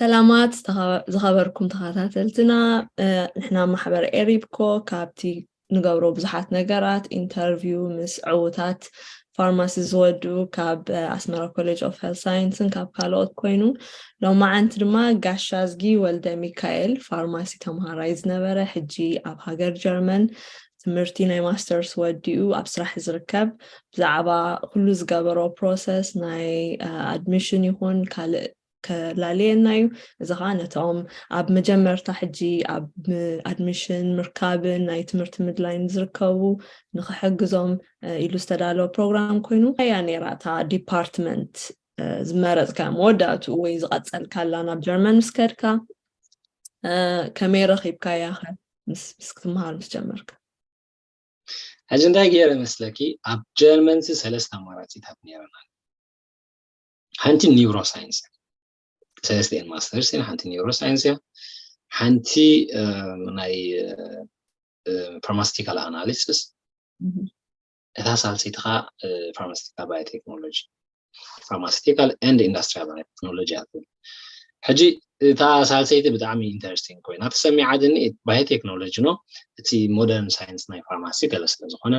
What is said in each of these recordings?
ሰላማት ዝተኸበ- ዝኸበርኩም ተኸታተልትና። ንሕና ማሕበር ኤሪብኮ ካብቲ ንገብሮ ብዙሓት ነገራት፣ ኢንተርቪው ምስ ዕዉታት ፋርማሲ ዝወዱ ካብ ኣስመራ ኮሌጅ ኦፍ ሄልት ሳይንስን ካብ ካልኦት ኮይኑ፣ ሎማዓንቲ ድማ ጋሻዝጊ ወልደ ሚካኤል ፋርማሲ ተምሃራይ ዝነበረ፣ ሕጂ ኣብ ሃገር ጀርመን ትምህርቲ ናይ ማስተርስ ወዲኡ ኣብ ስራሕ ዝርከብ፣ ብዛዕባ ኩሉ ዝገበሮ ፕሮሰስ ናይ ኣድሚሽን ይኹን ካልእ ከላልየና እዩ። እዚ ከዓ ነቶም ኣብ መጀመርታ ሕጂ ኣብ ኣድሚሽን ምርካብን ናይ ትምህርቲ ምድላይን ዝርከቡ ንክሕግዞም ኢሉ ዝተዳለወ ፕሮግራም ኮይኑ፣ ከያ ነይራ እታ ዲፓርትመንት ዝመረፅካ መወዳእትኡ ወይ ዝቐፀልካላ ናብ ጀርመን ምስ ከድካ ከመይ ረኺብካያ? ምስ ክትምሃር ምስ ጀመርካ? ሕጂ እንታይ ገይረ መስለኪ? ኣብ ጀርመን ሰለስተ ኣማራፂታት ነይረና። ሓንቲ ኒውሮ ሳይንስ፣ ሰለስቲኤን ማስተርስ እየን። ሓንቲ ኒውሮ ሳይንስ እያ፣ ሓንቲ ናይ ፋርማስቲካል ኣናሊሲስ፣ እታ ሳልሰይቲ ከዓ ፋርማስቲካል ባዮቴክኖሎጂ፣ ፋርማስቲካል ኤንድ ኢንዱስትሪያል ባዮቴክኖሎጂ እያ ትብል። ሕጂ እታ ሳልሰይቲ ብጣዕሚ ኢንተረስቲንግ ኮይና ተሰሚዓትኒ። ባዮቴክኖሎጂ ኖ፣ እቲ ሞደርን ሳይንስ ናይ ፋርማሲ ገለ ስለ ዝኾነ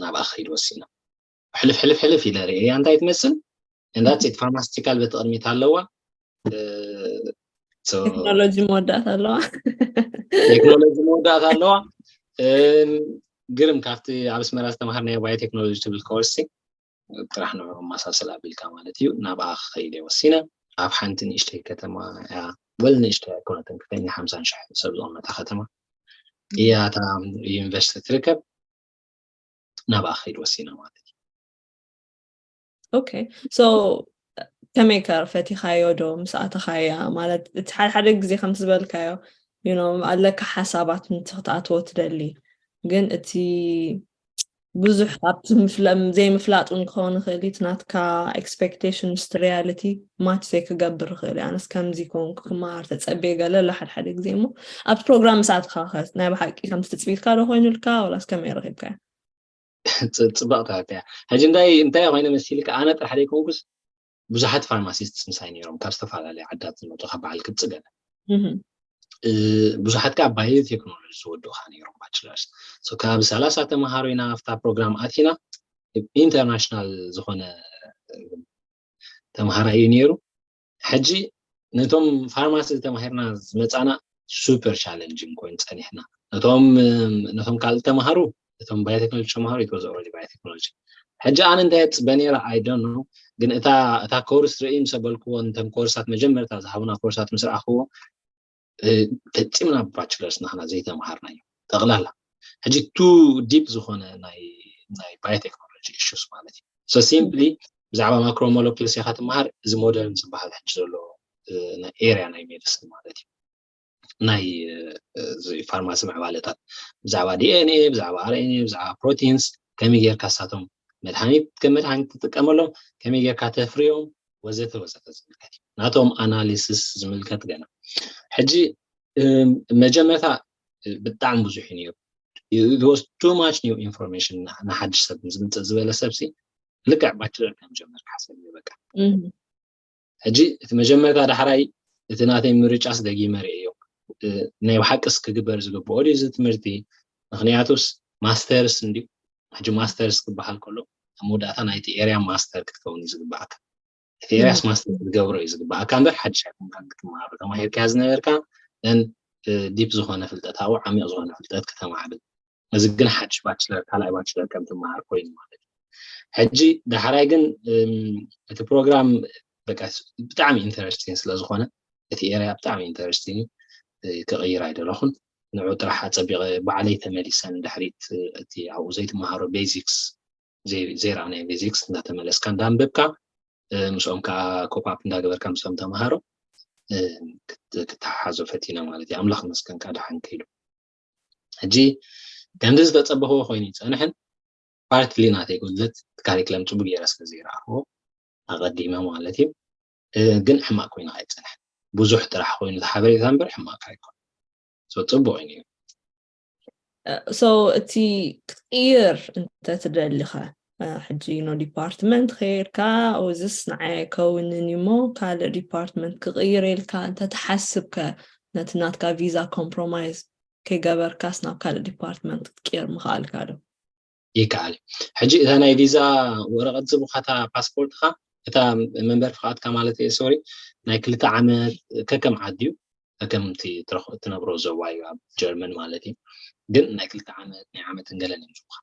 ናብኣ ክኸይድ ወሲነ። ሕልፍ ሕልፍ ሕልፍ ኢለ ርእየ እንታይ ትመስል እንዳት ፋርማስቲካል በቲ ቅድሚት ኣለዋ። ቴክኖሎጂ መወዳእታ ኣለዋ። ቴክኖሎጂ መወዳእታ ኣለዋ። ግርም ካብቲ ኣብ ኣስመራ ዝተምሃርናዮ ባዮ ቴክኖሎጂ ትብል ኮርሲ ጥራሕ ንዑ መሳሰል ኣቢልካ ማለት እዩ። ናብኣ ክኸይድ እየ ወሲነ። ኣብ ሓንቲ ንእሽተይ ከተማ እያ፣ ወል ንእሽተይ ኣይኮነትን፣ ክልተ ሚእትን ሓምሳን ሺሕ ሰብ ዝቕመጣ ከተማ እያ እታ ዩኒቨርሲቲ ትርከብ። ናብኣ ክኸይድ ወሲነ ማለት እዩ። ኦኬ፣ ሶ ከመይ ከ ፈቲኻዮ ዶ ምስ ኣተኻያ? ማለት እቲ ሓደ ሓደ ግዜ ከምቲ ዝበልካዮ you know ኣለካ ሓሳባት ምንቲ ክትኣትዎ ትደሊ፣ ግን እቲ ብዙሕ ኣብቲ ዘይምፍላጥ እውን ክኸውን ይኽእል እዩ። እቲ ናትካ ኤክስፔክቴሽን ምስ ሪያሊቲ ማች ዘይክገብር ይኽእል እዩ። ኣነስ ከምዚ ኮንኩ ክመሃር ተፀብየ ገለ ኣሎ ሓደ ሓደ ግዜ እሞ ኣብቲ ፕሮግራም ምስ ኣትኻ ከ ናይ ብሓቂ ከምቲ ትፅቢትካ ዶ ኮይኑልካ ወላስ ከመይ ረኺብካዮ? ፅብቕቲ ሕቶ እያ። ሕጂ እንታይ እንታይ ኮይነ መሲልካ? ኣነ ጥራሕ ዘይኮንኩስ ብዙሓት ፋርማሲስት ምሳይ ነይሮም ካብ ዝተፈላለዩ ዓድታት ዝመፁ ካብ በዓል ግብፂ ገለ ብዙሓት ከዓ ባዮ ቴክኖሎጂ ዝወድኡኻ ነይሮም ባችለርስ። ከባቢ ሰላሳ ተምሃሮ ኢና ኣብታ ፕሮግራም ኣቲና። ኢንተርናሽናል ዝኾነ ተምሃራይ እዩ ነይሩ። ሕጂ ነቶም ፋርማሲ ዝተማሂርና ዝመፃና ሱፐር ቻለንጂንግ ኮይኑ ፀኒሕና። ነቶም ነቶም ካልእ ተምሃሩ እቶም ባዮቴክኖሎጂ ተምሃሩ it was already biotechnology። ሕጂ ኣነ እንታይ የፅበ ነይረ I don't know፣ ግን እታ እታ ኮርስ ርኢ ምስ ኣበልክዎ ነቶም ኮርሳት መጀመርታ ዝሃቡና ኮርሳት ምስ ረኣኽዎ ፈፂምና ባችለርስ ናህና ዘይተምሃርናዮ ጠቕላላ። ሕጂ ቱ ዲፕ ዝኾነ ናይ ናይ ባዮቴክኖሎጂ ኢሹስ ማለት እዩ። So simply ብዛዕባ ማክሮ ሞለኪልስ ኢኻ ትምሃር፣ እዚ ሞደርን ዝበሃል ሕጂ ዘሎ ኤሪያ ናይ ሜዲሲን ማለት እዩ። ናይ ፋርማሲ ምዕባለታት ብዛዕባ ዲኤንኤ፣ ብዛዕባ ኣርኤንኤ፣ ብዛዕባ ፕሮቲንስ ከመይ ጌርካ ሳቶም መድሃኒት ከም መድሃኒት ትጥቀመሎም፣ ከመይ ጌርካ ተፍርዮም ወዘተ ወዘተ ዝምልከት እዩ። ናቶም ኣናሊሲስ ዝምልከት ገና ሕጂ መጀመርታ ብጣዕሚ ብዙሕ እዩ ነይሩ። It was too much new information። ንሓድሽ ሰብ ዝምፅእ ዝበለ ሰብ ሲ ልክዕ ባችለር ከም ጀመር ክሓሰብ እዩ በቃ። ሕጂ እቲ መጀመርታ ዳሕራይ እቲ ናተይ ምርጫስ ደጊመ ርእዮ፣ ናይ ብሓቅስ ክግበር ዝግብኦ ድዩ እዚ ትምህርቲ? ምክንያቱስ ማስተርስ እንዲ ሕጂ ማስተርስ ክበሃል ከሎ ኣብ መወዳእታ ናይቲ ኤርያ ማስተር ክትከውን እዩ ዝግባኣካ። እቲ ኤርያስ ማስተር ክትገብሮ እዩ ዝግባኣካ እምበር ሓድሽ ኣይኮንካን ክትመሃሮ። ተማሂርካያ ዝነበርካ ን ዲፕ ዝኾነ ፍልጠት ኣብኡ ዓሚቕ ዝኾነ ፍልጠት ክተማዕብል። እዚ ግን ሓድሽ ባችለር ካልኣይ ባችለር ከም ትመሃር ኮይኑ ማለት እዩ። ሕጂ ዳሕራይ ግን እቲ ፕሮግራም በቃ ብጣዕሚ ኢንተረስቲንግ ስለ ዝኾነ እቲ ኤርያ ብጣዕሚ ኢንተረስቲንግ ክቕይር ኣይደለኹን። ንዑ ጥራሕ ኣፀቢቐ ባዕለይ ተመሊሰን ድሕሪት እቲ ኣብኡ ዘይትመሃሮ ቤዚክስ ዘይረኣናዮ ቤዚክስ እንዳተመለስካ እንዳንበብካ ምስኦም ከዓ ኮፓፕ እንዳገበርካ ምስኦም ተምሃሮ ክትተሓሓዞ ፈቲነ ማለት እዩ። ኣምላኽ መስገንካ ደሓን ከይዱ። ሕጂ ከምዚ ዝተፀበኽዎ ኮይኑ ይፀንሕን ፓርትሊ ናተይ ጉድለት ካሪክለም ፅቡቅ ገይረ ስለ ዘይረኣኽዎ ኣቐዲመ ማለት እዩ። ግን ሕማቅ ኮይኑ ኣይፀንሕን። ብዙሕ ጥራሕ ኮይኑ ሓበሬታ እምበር ሕማቅ ኣይኮን። ፅቡቅ እዩ። So እቲ ክትቅይር እንተትደሊኸ ሕጂ ኖ ዲፓርትመንት ከይርካ እዚስ ንዓይ ኣይከውንን እዩ እሞ ካልእ ዲፓርትመንት ክቕይር ኢልካ እንተትሓስብከ ነቲ ናትካ ቪዛ ኮምፕሮማይዝ ከይገበርካስ ናብ ካልእ ዲፓርትመንት ክትቅየር ምኽኣልካ ዶ? ይከኣል። ሕጂ እታ ናይ ቪዛ ወረቐት ዝቡኻታ ፓስፖርትካ እታ መንበሪ ፍቓድካ ማለት እየ ሶሪ ናይ ክልተ ዓመት ከከም ዓዲ እዩ ከከምቲ ትነብሮ ዞባ እዩ ኣብ ጀርመን ማለት እዩ። ግን ናይ ክልተ ዓመት ናይ ዓመትን ገለን እዮም ዝቡኻ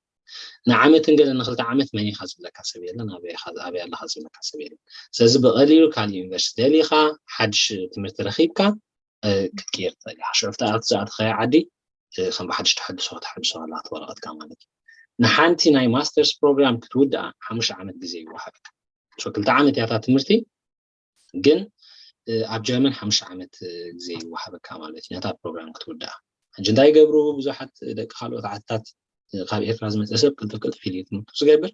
ንዓመትን ገለን ንክልተ ዓመት መን ኢኻ ዝብለካ ሰብ የለን ኣበይ ኣለኻ ዝብለካ ሰብ የለን። ስለዚ ብቐሊሉ ካልእ ዩኒቨርሲቲ ደሊኻ ሓድሽ ትምህርቲ ረኺብካ ክትቅየር ትኽእል ኢኻ። ሽዑ ኣብቲ ዝኣተኻዮ ዓዲ ከም ብሓድሽ ተሐድሶ ከተሐድሶ ኣለካ ወረቐትካ ማለት እዩ። ንሓንቲ ናይ ማስተርስ ፕሮግራም ክትውድኣ ሓሙሽተ ዓመት ግዜ ይወሃበካ። ክልተ ዓመት እያታ ትምህርቲ ግን ኣብ ጀርመን ሓሙሽተ ዓመት ግዜ ይወሃበካ ማለት እዩ ነታ ፕሮግራም ክትውድኣ። ሕጂ እንታይ ይገብሩ ብዙሓት ደቂ ካልኦት ዓድታት ካብ ኤርትራ ዝመፀ ሰብ ቅልጥፍ ቅልጥፍ ኢሉ ትምህርቱ ዝገብር።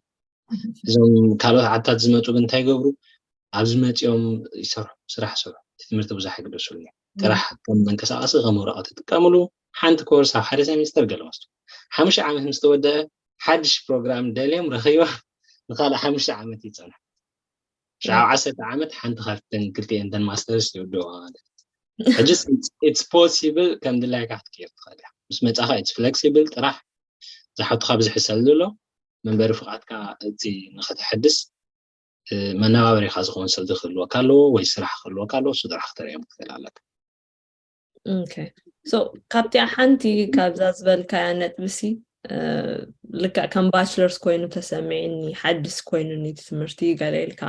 እዞም ካልኦት ዓድታት ዝመፁ ግን እንታይ ይገብሩ ኣብዚ መፂኦም ይሰርሑ ስራሕ ይሰርሑ። እቲ ትምህርቲ ብዙሕ ኣይግደሱሉ እዮም። ጥራሕ ከም መንቀሳቐሲ ከም ወረቐት ይጥቀምሉ። ሓንቲ ኮርስ ኣብ ሓደ ሴሚስተር ገለ ወስዱ። ሓሙሽተ ዓመት ምስ ተወደአ ሓድሽ ፕሮግራም ደልዮም ረኺቦም ንካልእ ሓሙሽተ ዓመት ይፀንሑ። ሽዓ ዓሰርተ ዓመት ሓንቲ ካብተን ክልቲኤን ተን ማስተርስ ይውድኦ ማለት እዩ። ሕጂ it's possible ከም ድላይካ ክትቀይር ትኽእል ኢኻ። ምስ መጻኻ it's flexible ጥራሕ ዝሓቱኻ ብዝሒ ሰልዲ ኣሎ መንበሪ ፍቓድካ እቲ ንኸተሐድስ መነባበሪኻ ዝኸውን ሰልዲ ክህልወካ ኣለዎ ወይ ስራሕ ክህልወካ ኣለዎ እሱ ጥራሕ ክተርእዮም ክትኽእል ኣለካ። ኦኬ so ካብቲኣ ሓንቲ ካብዛ ዝበልካያ ነጥብሲ ልክዕ ከም ባችለርስ ኮይኑ ተሰሚዕኒ ሓድስ ኮይኑኒ እቲ ትምህርቲ ገለ ኢልካ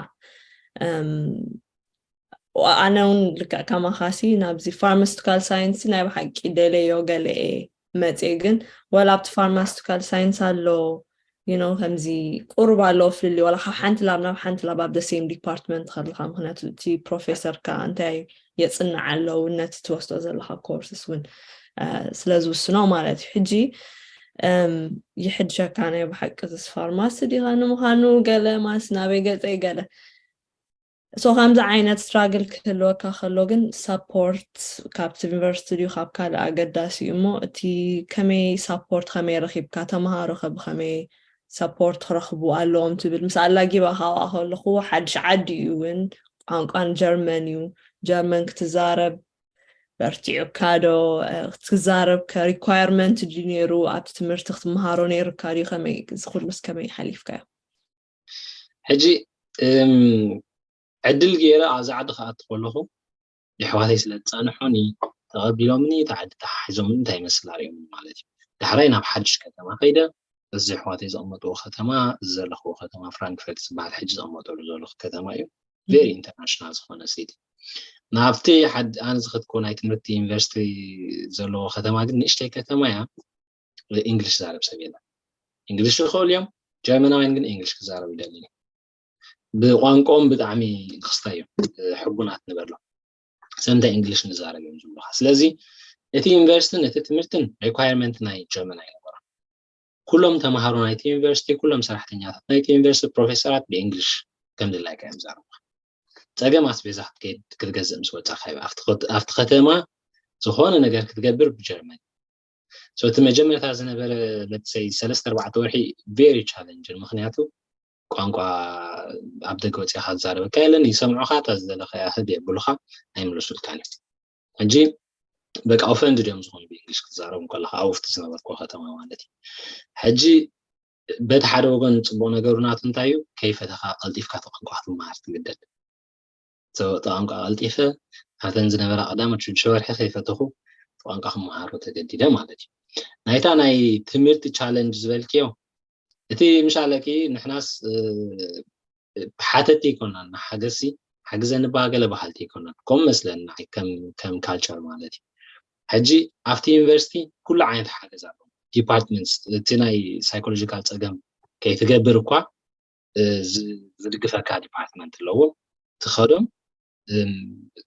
ኣነ እውን ልክዕ ከማኻሲ ናብዚ ፋርማስቲካል ሳይንስ ናይ ብሓቂ ደለዮ ገለኤ መፅእ ግን ወላ ኣብቲ ፋርማስቲካል ሳይንስ ኣሎ you know ከምዚ ቁሩብ ኣለዎ ፍልልይ ዋላ ካብ ሓንቲ ላብ ናብ ሓንቲ ላብ ኣብ the same department ከለካ ምክንያቱ እቲ ፕሮፌሰርካ እንታይ የፅንዕ ኣለዉ ነቲ ትወስዶ ዘለካ ኮርስስ እውን ስለ ዝውስኖ ማለት እዩ ሕጂ ይሕድሸካ ናይ ብሓቂ ዝስ ፋርማሲ ዲኻ ንምዃኑ ገለ ማስ ናበይ ገፀ ገለ so ከምዚ ዓይነት ስትራግል ክህልወካ ከሎ ግን ሳፖርት ካብቲ ዩኒቨርሲቲ ድዩ ካብ ካልእ ኣገዳሲ እዩ እሞ እቲ ከመይ ሳፖርት ከመይ ረኪብካ ተምሃሮ ከ ብከመይ ሳፖርት ክረክቡ ኣለዎም ትብል ምስ ኣላጊባ ካብኣ ከለኩ ሓድሽ ዓዲ እዩ እውን ቋንቋን ጀርመን እዩ ጀርመን ክትዛረብ በርቲዑካ ዶ ክትዛረብ ከ ሪኳየርመንት ድዩ ነይሩ ኣብቲ ትምህርቲ ክትምሃሮ ነይሩካ ድዩ ከመይ እዚ ኩሉስ ከመይ ሓሊፍካዮ ሕጂ ዕድል ገይረ ኣብዚ ዓዲ ክኣቱ ከለኹ የሕዋተይ ስለ ዝፀንሑኒ ተቐቢሎምኒ እቲ ዓዲ ተሓሒዞምኒ እንታይ ይመስል ኣርእዮም ማለት እዩ። ዳሕራይ ናብ ሓድሽ ከተማ ከይደ እዚ ኣሕዋተይ ዘቐመጥዎ ከተማ እዚ ዘለኽዎ ከተማ ፍራንክፈርት ዝበሃል ሕጂ ዘቐመጠሉ ዘለኹ ከተማ እዩ። ቨሪ ኢንተርናሽናል ዝኾነ ሲቲ ናብቲ ኣነ ዝኸድክዎ ናይ ትምህርቲ ዩኒቨርሲቲ ዘለዎ ከተማ ግን ንእሽተይ ከተማ እያ። እንግሊሽ ዛረብ ሰብ የለን። እንግሊሽ ይኽእሉ እዮም። ጀርመናውያን ግን እንግሊሽ ክዛረቡ ይደልዩ። ብቋንቋኦም ብጣዕሚ ክስታ እዮም። ሕጉናት ንበሎም። ሰምታይ እንግሊሽ ንዛረብ እዮም ዝብሉካ። ስለዚ እቲ ዩኒቨርሲቲን እቲ ትምህርትን ሪኳየርመንት ናይ ጀርመን ኣይነበሮም። ኩሎም ተምሃሮ ናይቲ ዩኒቨርሲቲ፣ ኩሎም ሰራሕተኛታት ናይቲ ዩኒቨርሲቲ፣ ፕሮፌሰራት ብእንግሊሽ ከም ድላይካ እዮም ዝዛረቡካ። ፀገም ኣስቤዛ ክትከይድ ክትገዝእ ምስ ወፃእካ እዩ ኣብቲ ከት- ኣብቲ ከተማ ዝኾነ ነገር ክትገብር ብጀርመን so እቲ መጀመርታ ዝነበረ let's say ሰለስተ ኣርባዕተ ወርሒ very challenging ምክንያቱ ቋንቋ ኣብ ደገ ወፂእካ ዝዛረበካ የለን ይሰምዑካ እታ ዝደለካያ ህብ የብሉካ ኣይምልሱልካን እዩ ሕጂ በቃ offended እዮም ዝኾኑ ብእንግሊሽ ክትዛረቡ ከለካ ኣብኡ ኣብቲ ዝነበርኩ ከተማ ማለት እዩ ሕጂ በቲ ሓደ ወገን ፅቡቅ ነገሩ ናቱ እንታይ እዩ ከይፈተካ ቀልጢፍካ እቲ ቋንቋ ክትመሃር ትግደድ እቲ ቋንቋ ቀልጢፈ ኣብተን ዝነበራ ቀዳሞት ሽዱሽተ ወርሒ ከይፈተኹ እቲ ቋንቋ ክመሃሮ ተገዲደ ማለት እዩ ናይታ ናይ ትምህርቲ challenge ዝበልክዮ እቲ ምሻለኪ ንሕናስ ሓተቲ ይኮናል ንሓገዝሲ ሓግዘኒ በሃ ገለ በሃልቲ ይኮናል ከምኡ መስለኒ ንዓይ ከም ከም culture ማለት እዩ ሕጂ ኣብቲ ዩኒቨርሲቲ ኩሉ ዓይነት ሓገዝ ኣሎ departments እቲ ናይ psychological ፀገም ከይትገብር እኳ ዝድግፈካ department ኣለዎ ትኸዶም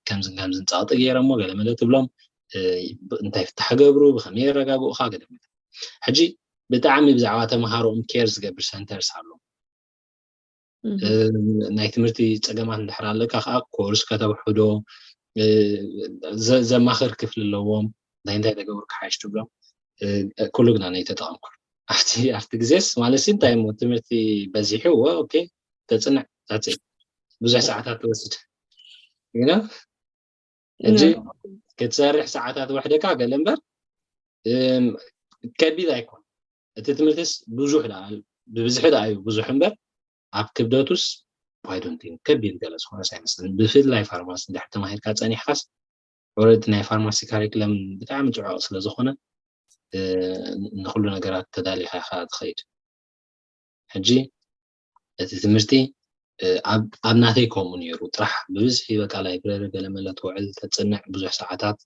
ከምዝን ከምዝን ፀቕጢ ገይረሞ ገለመለ ትብሎም እንታይ ፍታሕ ገብሩ ብከመይ የረጋግኡካ ገለመለ ሕጂ ብጣዕሚ ብዛዕባ ተምሃሮኦም care ዝገብር centers ኣሎ ናይ ትምህርቲ ፀገማት እንድሕር ኣለካ ከዓ ኮርስ ከተውሕዶ ዘማኽር ክፍሊ ኣለዎም እንታይ እንታይ ተገብሩ ክሓይሽ ትብሎም ኩሉ ግና ናይ ተጠቐምኩ ኣብቲ ኣብቲ ግዜስ ማለት ሲ እንታይ እሞ ትምህርቲ በዚሑ ወ ኦኬ ተፅንዕ ታፅእ ብዙሕ ሰዓታት ትወስድ ግና ሕጂ ክትሰርሕ ሰዓታት ወሕደካ ገለ እምበር ከቢድ ኣይኮን። እቲ ትምህርትስ ብዙሕ ብብዝሒ ደኣ እዩ ብዙሕ እምበር ኣብ ክብደቱስ I don't think ከቢድ ገለ ዝኾነስ ኣይመስለኒ። ብፍላይ ፋርማሲ እንድሕር ተማሂርካ ጸኒሕካስ ኦረዲ ናይ ፋርማሲ ካሪክለም ብጣዕሚ ጽዑቕ ስለ ዝኾነ ንኩሉ ነገራት ተዳሊኻ ኢኻ ትኸይድ። ሕጂ እቲ ትምህርቲ ኣብ ናተይ ከምኡ ነይሩ ጥራሕ ብብዝሒ በቃ ላይብረሪ ገለመለ ትውዕል ተጽንዕ ብዙሕ ሰዓታት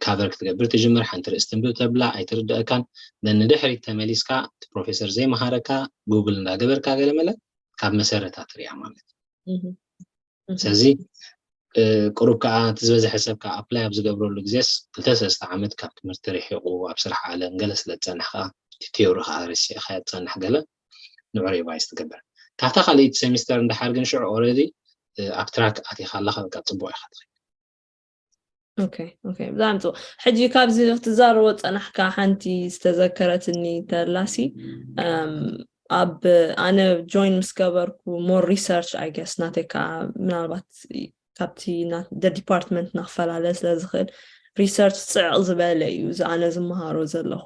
ካቨር ክትገብር ትጅምር ሓንቲ ርእሲ ትንብብ ተብላ ኣይትርደእካን ነን ንድሕሪት ተመሊስካ እቲ ፕሮፌሰር ዘይመሃረካ ጉግል እንዳገበርካ ገለመለ ካብ መሰረታ ትሪያ ማለት እዩ ስለዚ ቁሩብ ከዓ እቲ ዝበዝሐ ሰብ ከዓ ኣፕላይ ኣብ ዝገብረሉ ግዜስ ክልተ ሰለስተ ዓመት ካብ ትምህርቲ ርሒቑ ኣብ ስራሕ ዓለም ገለ ስለ ዝፀንሕ ከዓ እቲ ቴዮሪ ከዓ ረሲዕካ ትፀንሕ ገለ ንዑ ሪቫይዝ ትገብር ካብታ ካልኣይቲ ሴሚስተር እንድሓር ግን ሽዑ ኦረዲ ኣብ ትራክ ኣቲኻ ኣለካ በቃ ፅቡቅ ኢካ ትኸይድ ኦኬ ኦኬ ብጣዕሚ ፅቡቅ ሕጂ ካብዚ ክትዛረቦ ፀናሕካ ሓንቲ ዝተዘከረትኒ ተላሲ ኣብ ኣነ ጆይን ምስ ገበርኩ more research I guess ናተይ ከዓ ምናልባት ካብቲ department ና ክፈላለ ስለ ዝኽእል research ፅዕቕ ዝበለ እዩ እዚ ኣነ ዝመሃሮ ዘለኹ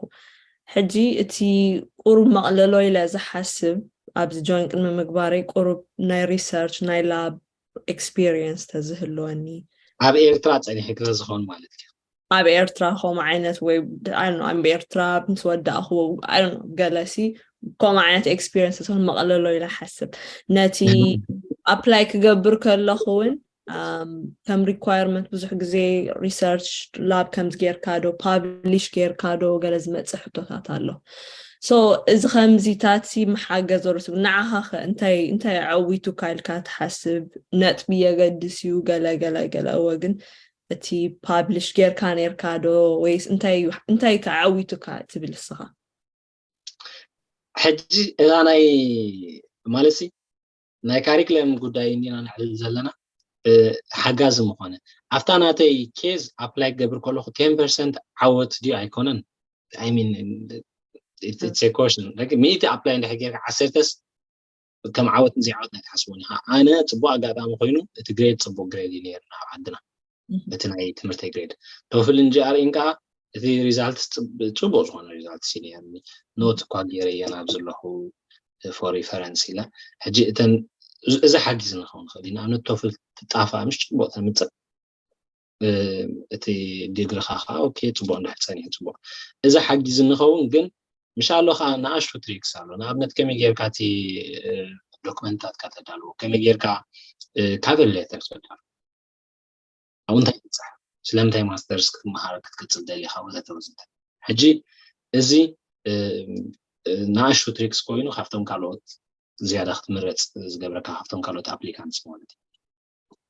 ሕጂ እቲ ቁሩብ መቕለሎ ኢለ ዝሓስብ ኣብዚ ጆይን ቅድሚ ምግባረይ ቁሩብ ናይ research ናይ lab experience ተዝህልወኒ ኣብ ኤርትራ ፀኒሕካ ዝኸውን ማለት እዩ ኣብ ኤርትራ ከምኡ ዓይነት ወይ ኣብ ኤርትራ ምስ ወዳእክዎ ገለሲ ከምኡ ዓይነት experience ዝኸውን መቐለሎ ኢለ ሓስብ ነቲ ኣፕላይ ክገብር ከለኹ እውን ከም requirement ብዙሕ ግዜ research lab ከምዚ ጌርካ ዶ publish ጌርካ ዶ ገለ ዝመፅእ ሕቶታት ኣሎ so እዚ ከምዚታት ምሓገዘሉ ስብ ንዓኻ ኸ እንታይ እንታይ ኣዐዊቱካ ኢልካ ትሓስብ ነጥቢ የገድስ እዩ ገለ ገለ ገለ እወ ግን እቲ publish ጌርካ ኔርካ ዶ ወይስ እንታይ እንታይ ከዓዊቱካ ትብል እስኻ ሕጂ እዛ ናይ ማለት ናይ ካሪክለም ጉዳይ እንዲና ነዕልል ዘለና ሓጋዚ ምኾነ ኣብታ ናተይ ኬዝ ኣፕላይ ክገብር ከለኩ ቴን ፐርሰንት ዓወት ድዩ ኣይኮነን I mean it's a question like ሚእቲ ኣፕላይ እንድሕር ጌርካ ዓሰርተስ ከም ዓወት ንዘይዓወት ናይ ትሓስቦን ኢኻ ኣነ ፅቡቅ ኣጋጣሚ ኮይኑ እቲ ግሬድ ፅቡቅ ግሬድ እዩ ነይሩ ናብ ዓድና እቲ ናይ ትምህርተይ ግሬድ ቶፍል እንጂ ኣርኢን ከዓ እቲ ሪዛልት ፅቡቅ ዝኾነ ሪዛልት ሲ ነይርኒ ኖት እኳ ገይረ እየ ናብ ዘለኹ for reference ኢለ ሕጂ እተን እዚ ሓጊዝ ንኸውን ንኽእል ኢና ንኣብነት ቶፍል ትጣፋ ምሽ ፅቡቅ ተምፅእ እቲ ዲግሪኻ ከዓ ኦኬ ፅቡቅ እንድሕር ፀኒሑ ፅቡቅ እዚ ሓጊዝ ንኸውን ግን ምሻሎ ከዓ ንኣሽቱ ትሪክስ ኣሎ ንኣብነት ከመይ ጌርካ እቲ ዶክመንታትካ ተዳልዎ ከመይ ጌርካ ካቨር ሌተር ተዳልዎ ኣብኡ እንታይ ትፅሕፍ ስለምንታይ ማስተርስ ክትመሃር ክትቅፅል ደሊካ ወዘተ ወዘተ ሕጂ እዚ ንኣሽቱ ትሪክስ ኮይኑ ካብቶም ካልኦት ዝያዳ ክትምረፅ ዝገብረካ ካብቶም ካልኦት ኣፕሊካንትስ ማለት እዩ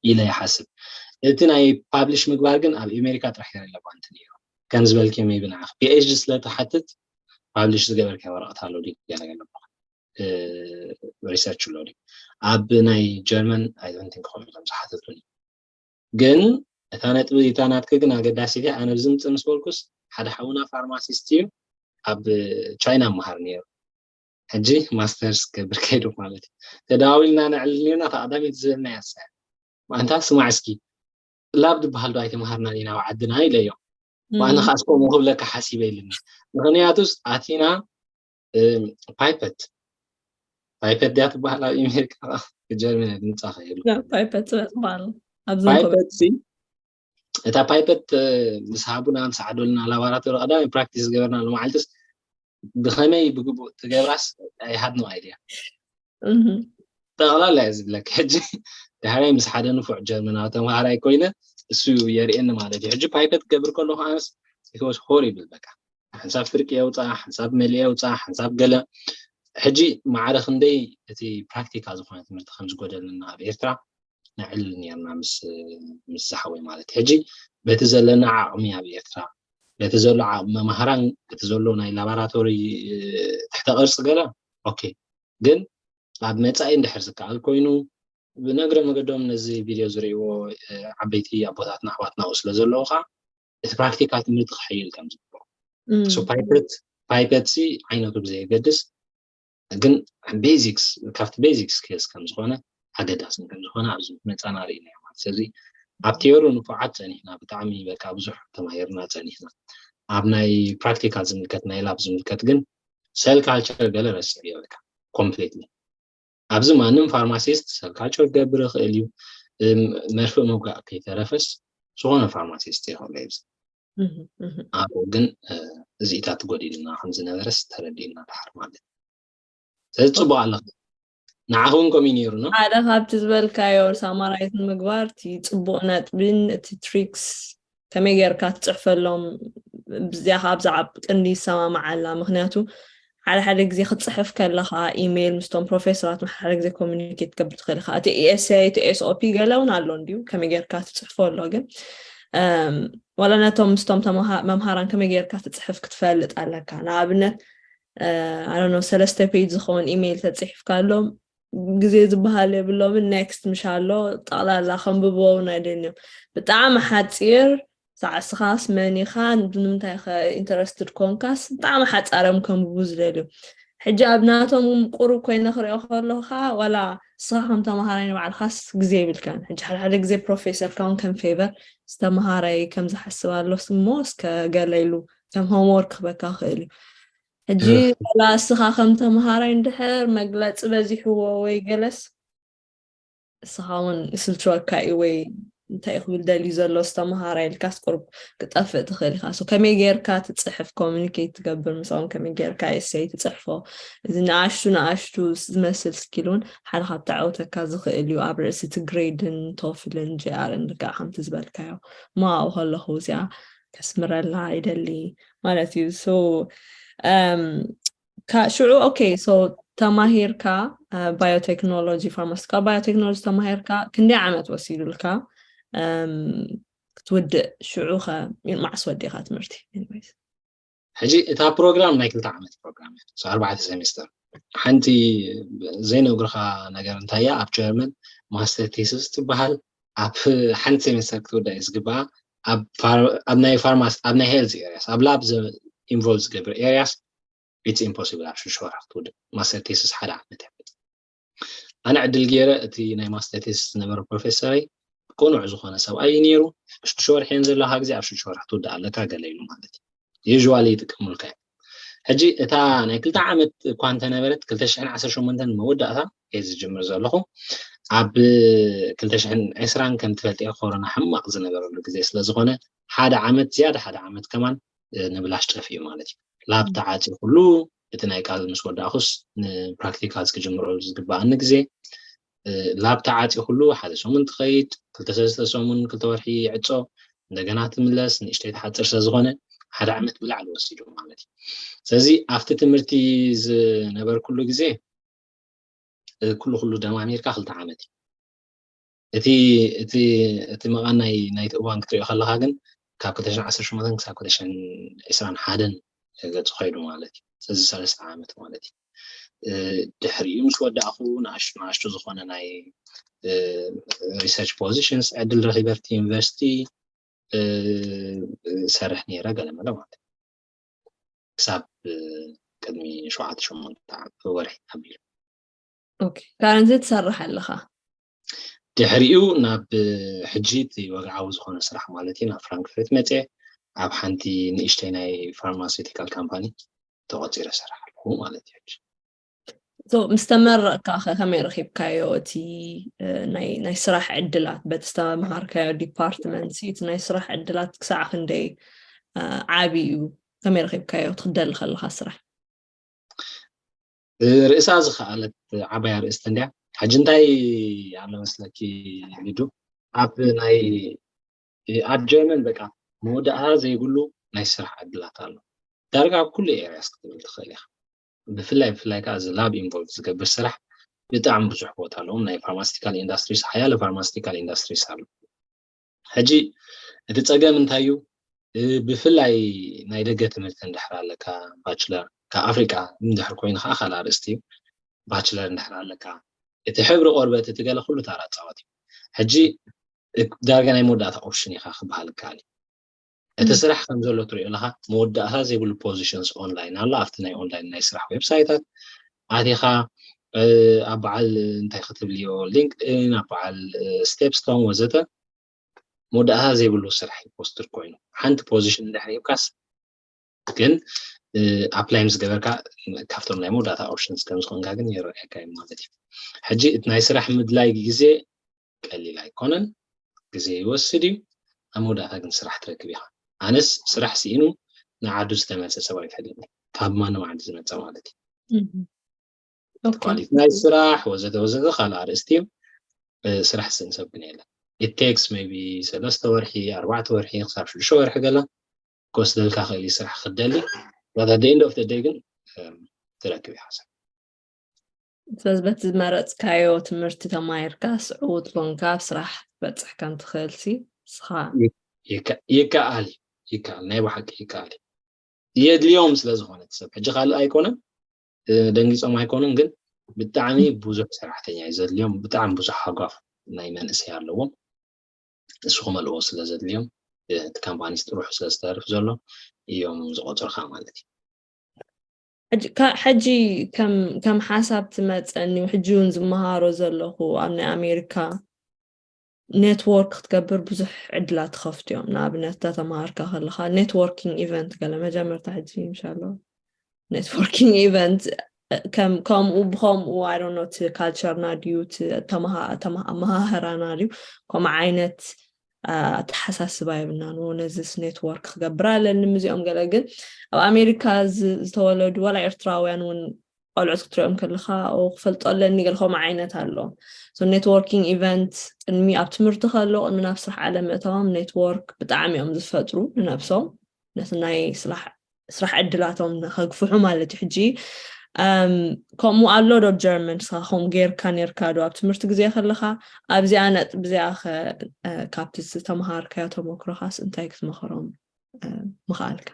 ኢለ ይሓስብ እቲ ናይ ፓብሊሽ ምግባር ግን ኣብ ኣሜሪካ ጥራሕ የረለባንት ነይሩ ከም ዝበልክዮ ሜቢ ንዓኽ ፒኤችዲ ስለ ትሓትት ፓብሊሽ ዝገበርካ ወረቐት ኣሎ ድዩ ገለ ገለ ሪሰርች ኣሎ ድዩ ኣብ ናይ ጀርመን ኣይዶንቲንክ ከምኡ ኢሎም ዝሓተቱኒ ግን እታ ነጥቢ እታ ናትኪ ግን ኣገዳሲቲ ኣነ ብዝምፅእ ምስ በልኩስ ሓደ ሓውና ፋርማሲስት እዩ ኣብ ቻይና መሃር ነይሩ ሕጂ ማስተርስ ክገብር ከይዱ ማለት እዩ ተደዋዊልና ነዕልል ነርና እታ ቀዳመይቲ ዝብልና እያ ትስዕር ማእንታ ስማዕ እስኪ ላብ ዝበሃል ዶ ኣይተምሃርናን ኢና ኣብ ዓድና ኢለዮ ኣነ ከዓ እስከምኡ ክብለካ ሓሲበ ኢልኒ ምክንያቱስ ኣቲና ፓይፐት ፓይፐት ድያ ትበሃል ኣብ ኣሜሪካ ብጀርመን እያ ድምፃ ከይሉ ፓይፐት ትበሃል ፓይፐት ሲ እታ ፓይፐት ምስ ሃቡና ምስ ዓደሉና ላባራቶሪ ቀዳማይ ፕራክቲስ ዝገበርናሉ መዓልትስ ብኸመይ ብግቡእ ትገብራስ ኣይሃድኖ ኣይድያ ጠቕላላ እየ ዝብለካ ሕጂ ድሕራይ ምስ ሓደ ንፉዕ ጀርመናዊ ተምሃራይ ኮይነ እሱ የርእየኒ ማለት እዩ ሕጂ ፓይፐት ክገብር ከለኹ ኣነስ ሆሪብል በቃ ሓንሳብ ፍርቂ የውፃ ሓንሳብ መሊእ የውፃ ሓንሳብ ገለ ሕጂ ማዕረ ክንደይ እቲ ፕራክቲካ ዝኾነ ትምህርቲ ከም ዝጎደልና ኣብ ኤርትራ ነዕልል ነርና ምስ ምስ ዝሓወይ ማለት ሕጂ በቲ ዘለና ዓቕሚ ኣብ ኤርትራ በቲ ዘሎ ዓቕሚ መማህራን በቲ ዘሎ ናይ ላባራቶሪ ትሕተ ቅርፂ ገለ ኦኬ ግን ኣብ መፃኢ እንድሕር ዝከኣል ኮይኑ ብነግረ መገዶም ነዚ ቪድዮ ዝርእይዎ ዓበይቲ ኣቦታትና ኣሕዋትና ስለ ዘለዉ ከዓ እቲ ፕራክቲካል ትምህርቲ ክሕይል ከም ዝግብኦ ሶ ፓይፐት ፓይፐት ሲ ዓይነቱ ብዘየገድስ ግን ቤዚክስ ካብቲ ቤዚክስ ኬስ ከም ዝኾነ ኣገዳስን ከም ዝኾነ ኣብዚ መፃና ርኢና ማለት ስለዚ ኣብ ቴዮሪ ንፉዓት ፀኒሕና ብጣዕሚ በቃ ብዙሕ ተማሂርና ፀኒሕና ኣብ ናይ ፕራክቲካል ዝምልከት ናይ ላብ ዝምልከት ግን ሰል ካልቸር ገለ ረስዕ የበልካ ኮምፕሊትሊ ኣብዚ ማንም ፋርማሲስት ሰል ካልቸር ክገብር ይኽእል እዩ መርፍእ ምውጋእ ከይተረፈስ ዝኾነ ፋርማሲስት ይኽእል እዩ ኣብዚ ኣብኡ ግን እዚኢታት ጎዲልና ከም ዝነበረስ ተረዲእና ድሓር ማለት እዩ ስለዚ ፅቡቅ ኣለካ ንዓኹም ከምኡ ነይሩ ነው ሓደ ካብቲ ዝበልካዮ ሳማራይዝ ንምግባር እቲ ፅቡቅ ነጥብን እቲ ትሪክስ ከመይ ጌርካ ትፅሕፈሎም ብዚያ ካብዛ ኣብ ቅንዲ ይሰማማዓላ ምክንያቱ ሓደ ሓደ ግዜ ክትፅሕፍ ከለካ ኢሜይል ምስቶም ፕሮፌሰራት ሓደ ሓደ ግዜ ኮሚኒኬት ትገብር ትኽእል ኢካ እቲ ኤስኤ እቲ ኤስኦፒ ገለ እውን ኣሎ እንድዩ ከመይ ጌርካ ትፅሕፎ ኣሎ ግን ዋላ ነቶም ምስቶም መምሃራን ከመይ ጌርካ ትፅሕፍ ክትፈልጥ ኣለካ ንኣብነት ኣነ ሰለስተ ፔጅ ዝኸውን ኢሜይል ተፅሒፍካሎም ግዜ ዝበሃል የብሎምን ኔክስት ምሽ ኣሎ ጠቕላላ ከንብቦ እውን ኣይደልዮም ብጣዕሚ ሓፂር ሳዕ እስኻስ መን ኢኻ ንምንታይ ኢንተረስትድ ኮንካስ ብጣዕሚ ሓፃርዮም ከንብቡ ዝደልዩ ሕጂ ኣብ ናቶም ቁሩብ ኮይነ ክሪኦ ከለካ ዋላ እስኻ ከም ተምሃራይ ንባዕልኻስ ግዜ የብልካን ሕጂ ሓደ ሓደ ግዜ ፕሮፌሰር ካውን ከም ፌቨር ዝተምሃራይ ከም ዝሓስብ ኣሎስ እሞ እስከ ገለ ኢሉ ከም ሆምወርክ ክበካ ክእል እዩ ሕጂ ዋላ እስኻ ከም ተምሃራይ እንድሕር መግለፂ በዚሕዎ ወይ ገለስ እስኻ እውን ይስልችወካ እዩ ወይ እንታይ ክብል ደልዩ ዘሎ ዝተምሃራ ኢልካስ ቁሩብ ክጠፍእ ትኽእል ኢኻ ከመይ ጌርካ ትፅሕፍ ኮሚኒኬት ትገብር ምስኦም ከመይ ጌርካ ኤሰይ ትፅሕፎ እዚ ንኣሽቱ ንኣሽቱ ዝመስል ስኪል እውን ሓደ ካብ ተዓውተካ ዝኽእል እዩ ኣብ ርእሲ እቲ ግሬድን ቶፍልን ጂኣርን ልክዕ ከምቲ ዝበልካዮ ማው ከለኹ እዚኣ ከስምረላ ይደሊ ማለት እዩ ሽዑ ኦኬ ተማሂርካ ባዮቴክኖሎጂ ፋርማስቲካል ባዮቴክኖሎጂ ተማሂርካ ክንደይ ዓመት ወሲዱልካ ክትውድእ ሽዑ ከ ማዕስ ወዲእካ ትምህርቲ ሕጂ እታ ፕሮግራም ናይ ክልተ ዓመት ፕሮግራም እያ ኣርባዕተ ሴሚስተር ሓንቲ ዘይነግርካ ነገር እንታይ እያ ኣብ ጀርመን ማስተር ቴስስ ትበሃል ኣብ ሓንቲ ሴሚስተር ክትውዳእ እዩ ዝግበኣ ኣብ ናይ ፋርማሲ ኣብ ናይ ሄልዝ ኤሪያስ ኣብ ላብ ኢንቮልቭ ዝገብር ኤሪያስ it's impossible ኣብ ሽዱሽተ ወርሒ ክትውድእ ማስተር ቴስስ ሓደ ዓመት እያ ኣነ ዕድል ገይረ እቲ ናይ ማስተር ቴስስ ዝነበረ ፕሮፌሰረይ ቅኑዕ ዝኾነ ሰብኣይ እዩ ነይሩ ሽዱሽተ ወርሒ እየን ዘለካ ግዜ ኣብ ሽዱሽተ ወርሒ ክትውድእ ኣለካ ገለ ኢሉ ማለት እዩ usually ይጥቀሙልካ እዮም ሕጂ እታ ናይ ክልተ ዓመት እኳ እንተነበረት ክልተ ሽሕን ዓሰርተ ሸሞንተን መወዳእታ እየ ዝጅምር ዘለኹ ኣብ ክልተ ሽሕን ዕስራን ከም ትፈልጥዮ ኮሮና ሕማቕ ዝነበረሉ ግዜ ስለ ዝኾነ ሓደ ዓመት ዝያዳ ሓደ ዓመት ከማን ንብላሽ ጠፊኡ ማለት እዩ ላብ ተዓፂ ኩሉ እቲ ናይ ቃል ምስ ወዳእኩስ ንፕራክቲካል ክጅምሮ ዝግበኣኒ ግዜ ላብ ተዓፂ ኩሉ ሓደ ሰሙን ትኸይድ ክልተ ሰለስተ ሰሙን ክልተ ወርሒ ይዕፆ እንደገና ትምለስ ንእሽተይ ትሓፅር ስለዝኾነ ሓደ ዓመት ብላዕሊ ወሲዱ ማለት እዩ ስለዚ ኣብቲ ትምህርቲ ዝነበርኩሉ ግዜ ኩሉ ኩሉ ደማሚርካ ክልተ ዓመት እዩ እቲ እቲ እቲ መቓን ናይ ናይቲ እዋን ክትሪኦ ከለካ ግን ካብ ክልተ ሽሕን ዓሰርተ ሸሞንተን ክሳብ ክልተ ሽሕን ዕስራን ሓደን ገፁ ከይዱ ማለት እዩ ስለዚ ሰለስተ ዓመት ማለት እዩ ድሕሪኡ ምስ ወዳእኩ ንኣሽቱ ዝኾነ ናይ research positions ዕድል ረኺበ ኣብቲ ዩኒቨርሲቲ ሰርሕ ነይረ ገለ መለ ማለት ክሳብ ቅድሚ ሸውዓተ ሸሞንተ ወርሒ ኣቢሉ ካረንቲ ትሰርሕ ኣለኻ ድሕሪኡ ናብ ሕጂ እቲ ወግዓዊ ዝኾነ ስራሕ ማለት እዩ ናብ ፍራንክፈርት መፅየ ኣብ ሓንቲ ንእሽተይ ናይ ፋርማሲቲካል ካምፓኒ ተቆፂረ ሰርሕ ኣለኹ ማለት እዩ ምስ ተመረቕካ ከ ከመይ ረኺብካዮ እቲ ናይ ስራሕ ዕድላት በቲ ዝተምሃርካዮ ዲፓርትመንት እቲ ናይ ስራሕ ዕድላት ክሳዕ ክንደይ ዓብዪ እዩ ከመይ ረኺብካዮ ትኽደሊ ከለካ ስራሕ ርእሳ ዝኸኣለት ዓባይ ኣርእስቲ እንድያ ሕጂ እንታይ ኣሎ መስለኪ ሊዱ ኣብ ናይ ኣብ ጀርመን በቃ መወዳእታ ዘይብሉ ናይ ስራሕ ዕድላት ኣሎ ዳርጋ ኣብ ኩሉ ኤርያስ ክትብል ትኽእል ኢኻ ብፍላይ ብፍላይ ከዓ እዚ ላብ ኢንቮልቭ ዝገብር ስራሕ ብጣዕሚ ብዙሕ ቦታ ኣለዎም ናይ ፋርማስቲካል ኢንዳስትሪስ ሓያለ ፋርማስቲካል ኢንዳስትሪስ ኣሎ ሕጂ እቲ ፀገም እንታይ እዩ ብፍላይ ናይ ደገ ትምህርቲ እንድሕር ኣለካ ባችለር ካብ ኣፍሪቃ እንድሕር ኮይኑ ከዓ ካልእ ኣርእስቲ እዩ ባችለር እንድሕር ኣለካ እቲ ሕብሪ ቆርበት እቲ ገለ ኩሉ ታራ ፃወት እዩ ሕጂ ዳርጋ ናይ መወዳእታ ኦፕሽን ኢካ ክበሃል ይከኣል እዩ እቲ ስራሕ ከም ዘሎ ትሪኦ ኣለካ። መወዳእታ ዘይብሉ positions online ኣሎ። ኣብቲ ናይ online ናይ ስራሕ ዌብሳይታት ኣቲኻ ኣብ በዓል እንታይ ክትብልዮ LinkedIn ኣብ በዓል Stepstone ወዘተ መወዳእታ ዘይብሉ ስራሕ ፖስትድ ኮይኑ ሓንቲ position እንድሕር ሂብካስ ግን apply ምስ ገበርካ ካብቶም ናይ መወዳእታ options ከም ዝኾንካ ግን ይረኣየካ እዩ ማለት እዩ። ሕጂ እቲ ናይ ስራሕ ምድላይ ግዜ ቀሊል ኣይኮነን፣ ግዜ ይወስድ እዩ። ኣብ መወዳእታ ግን ስራሕ ትረክብ ኢኻ። ኣነስ ስራሕ ስኢኑ ንዓዱ ዝተመልሰ ሰብ ኣይፈልጥን፣ ካብ ማንም ዓዲ ዝመፀ ማለት እዩ። ኳሊቲ ናይ ስራሕ ወዘተ ወዘተ ካልእ ኣርእስቲ እዩ። ስራሕ ስእን ሰብ ግን የለን። It takes maybe ሰለስተ ወርሒ፣ ኣርባዕተ ወርሒ ክሳብ ሽዱሽተ ወርሒ ገለ ክወስደልካ ክእል እዩ ስራሕ ክትደሊ። But at the end of the day ግን ትረክብ ኢኻ ሰብ። ስለዚ በቲ ዝመረፅካዮ ትምህርቲ ተማሂርካ ስዕውት ኮንካ ኣብ ስራሕ ክትበፅሕ ከም ትኽእል ሲ ስኻ ይከኣል እዩ። ይከኣል፣ ናይ ብሓቂ ይከኣል እዩ። የድልዮም ስለ ዝኾነ ሰብ ሕጂ ካልእ ኣይኮነን፣ ደንጊፆም ኣይኮኑን፣ ግን ብጣዕሚ ብዙሕ ሰራሕተኛ እዩ ዘድልዮም። ብጣዕሚ ብዙሕ ሃጓፍ ናይ መንእሰይ ኣለዎም። እሱ ክመልኦ ስለ ዘድልዮም እቲ ካምፓኒስ ጥሩሑ ስለ ዝተርፍ ዘሎ እዮም ዝቆፅርካ ማለት እዩ። ሕጂ ከም ሓሳብ ትመፀኒ ሕጂ እውን ዝመሃሮ ዘለኹ ኣብ ናይ ኣሜሪካ ኔትወርክ ክትገብር ብዙሕ ዕድላት ትኸፍቱ እዮም። ንኣብነት እታ ተምሃርካ ከለኻ ኔትወርኪንግ ኢቨንት ገለ መጀመርታ ሕጂ ኢንሻላ ኔትወርኪንግ ኢቨንት ከምኡ ብከምኡ I don't know እቲ ካልቸርና ድዩ ኣመሃህራና ድዩ ከምኡ ዓይነት ኣተሓሳስባ የብልናን። ነዚስ ኔትወርክ ክገብር ኣለኒ ምዚኦም ገለ ግን ኣብ ኣሜሪካ ዝተወለዱ ዋላ ኤርትራውያን እውን ቆልዑት ክትሪኦም ከለካ ክፈልጦ ኣለኒ ገለ ከምኡ ዓይነት ኣሎ። ኔትወርኪንግ ኢቨንት ቅድሚ ኣብ ትምህርቲ ከሎ ቅድሚ ናብ ስራሕ ዓለም ምእታዎም ኔትወርክ ብጣዕሚ እዮም ዝፈጥሩ ንነብሶም ነቲ ናይ ስራሕ ዕድላቶም ከግፍሑ ማለት እዩ። ሕጂ ከምኡ ኣሎ ዶ ጀርመን ንስኻ ከምኡ ጌርካ ኔርካ ዶ ኣብ ትምህርቲ ግዜ ከለኻ? ኣብዚኣ ነጥቢ እዚኣ ከ ካብቲ ዝተምሃርካዮ ተመክሮኻስ እንታይ ክትመኽሮም ምኽኣልካ?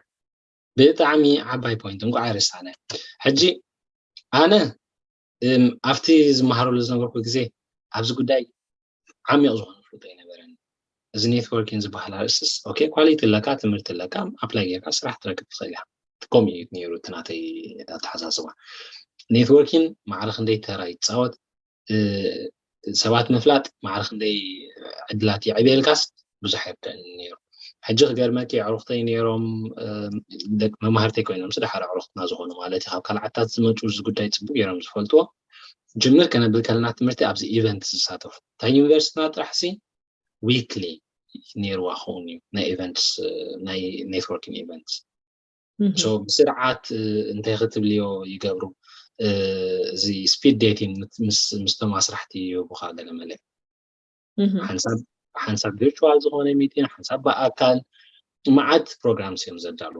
ብጣዕሚ ዓባይ ፖይንት እንኳዕ ኣይረሳዕናዮ። ሕጂ ኣነ ኣብቲ ዝመሃረሉ ዝነበርኩ ግዜ ኣብዚ ጉዳይ ዓሚቕ ዝኾነ ፍልጦ ኣይነበረን። እዚ ኔትወርኪንግ ዝበሃል ኣርእስትስ ኦኬ ኳሊቲ ኣለካ፣ ትምህርቲ ኣለካ፣ ኣፕላይ ጌርካ ስራሕ ትረክብ ትኽእል ኢኻ። ከምኡ እዩ ነይሩ እቲ ናተይ ኣተሓሳስባ። ኔትወርኪንግ ማዕረ ክንደይ ተራ ይፃወት ሰባት ምፍላጥ ማዕረ ክንደይ ዕድላት የዕብየልካስ ብዙሕ ኣይርድእን ነይሩ። ሕጂ ክገርመኪ ኣዕሩኽተይ ነይሮም መማህርተይ ኮይኖም ስደሓር ኣዕሩኽትና ዝኾኑ ማለት እዩ ካብ ካልእ ዓድታት ዝመፁ እዚ ጉዳይ ፅቡቅ ገይሮም ዝፈልጥዎ ጅምር ከነብል ከለና ትምህርቲ ኣብዚ ኢቨንት ዝሳተፉ እታ ዩኒቨርሲቲና ጥራሕ ሲ ዊክሊ ነይርዋ ክኸውን እዩ ናይ ኢቨንትስ ናይ ኔትወርኪንግ ኢቨንትስ ብስርዓት እንታይ ክትብልዮ ይገብሩ እዚ ስፒድ ዴቲንግ ምስቶም ኣስራሕቲ ይህቡካ ገለ መለ ሓንሳብ ቪርቹዋል ዝኾነ ሚቲን ሓንሳብ ብኣካል መዓት ፕሮግራምስ እዮም ዘዳሉ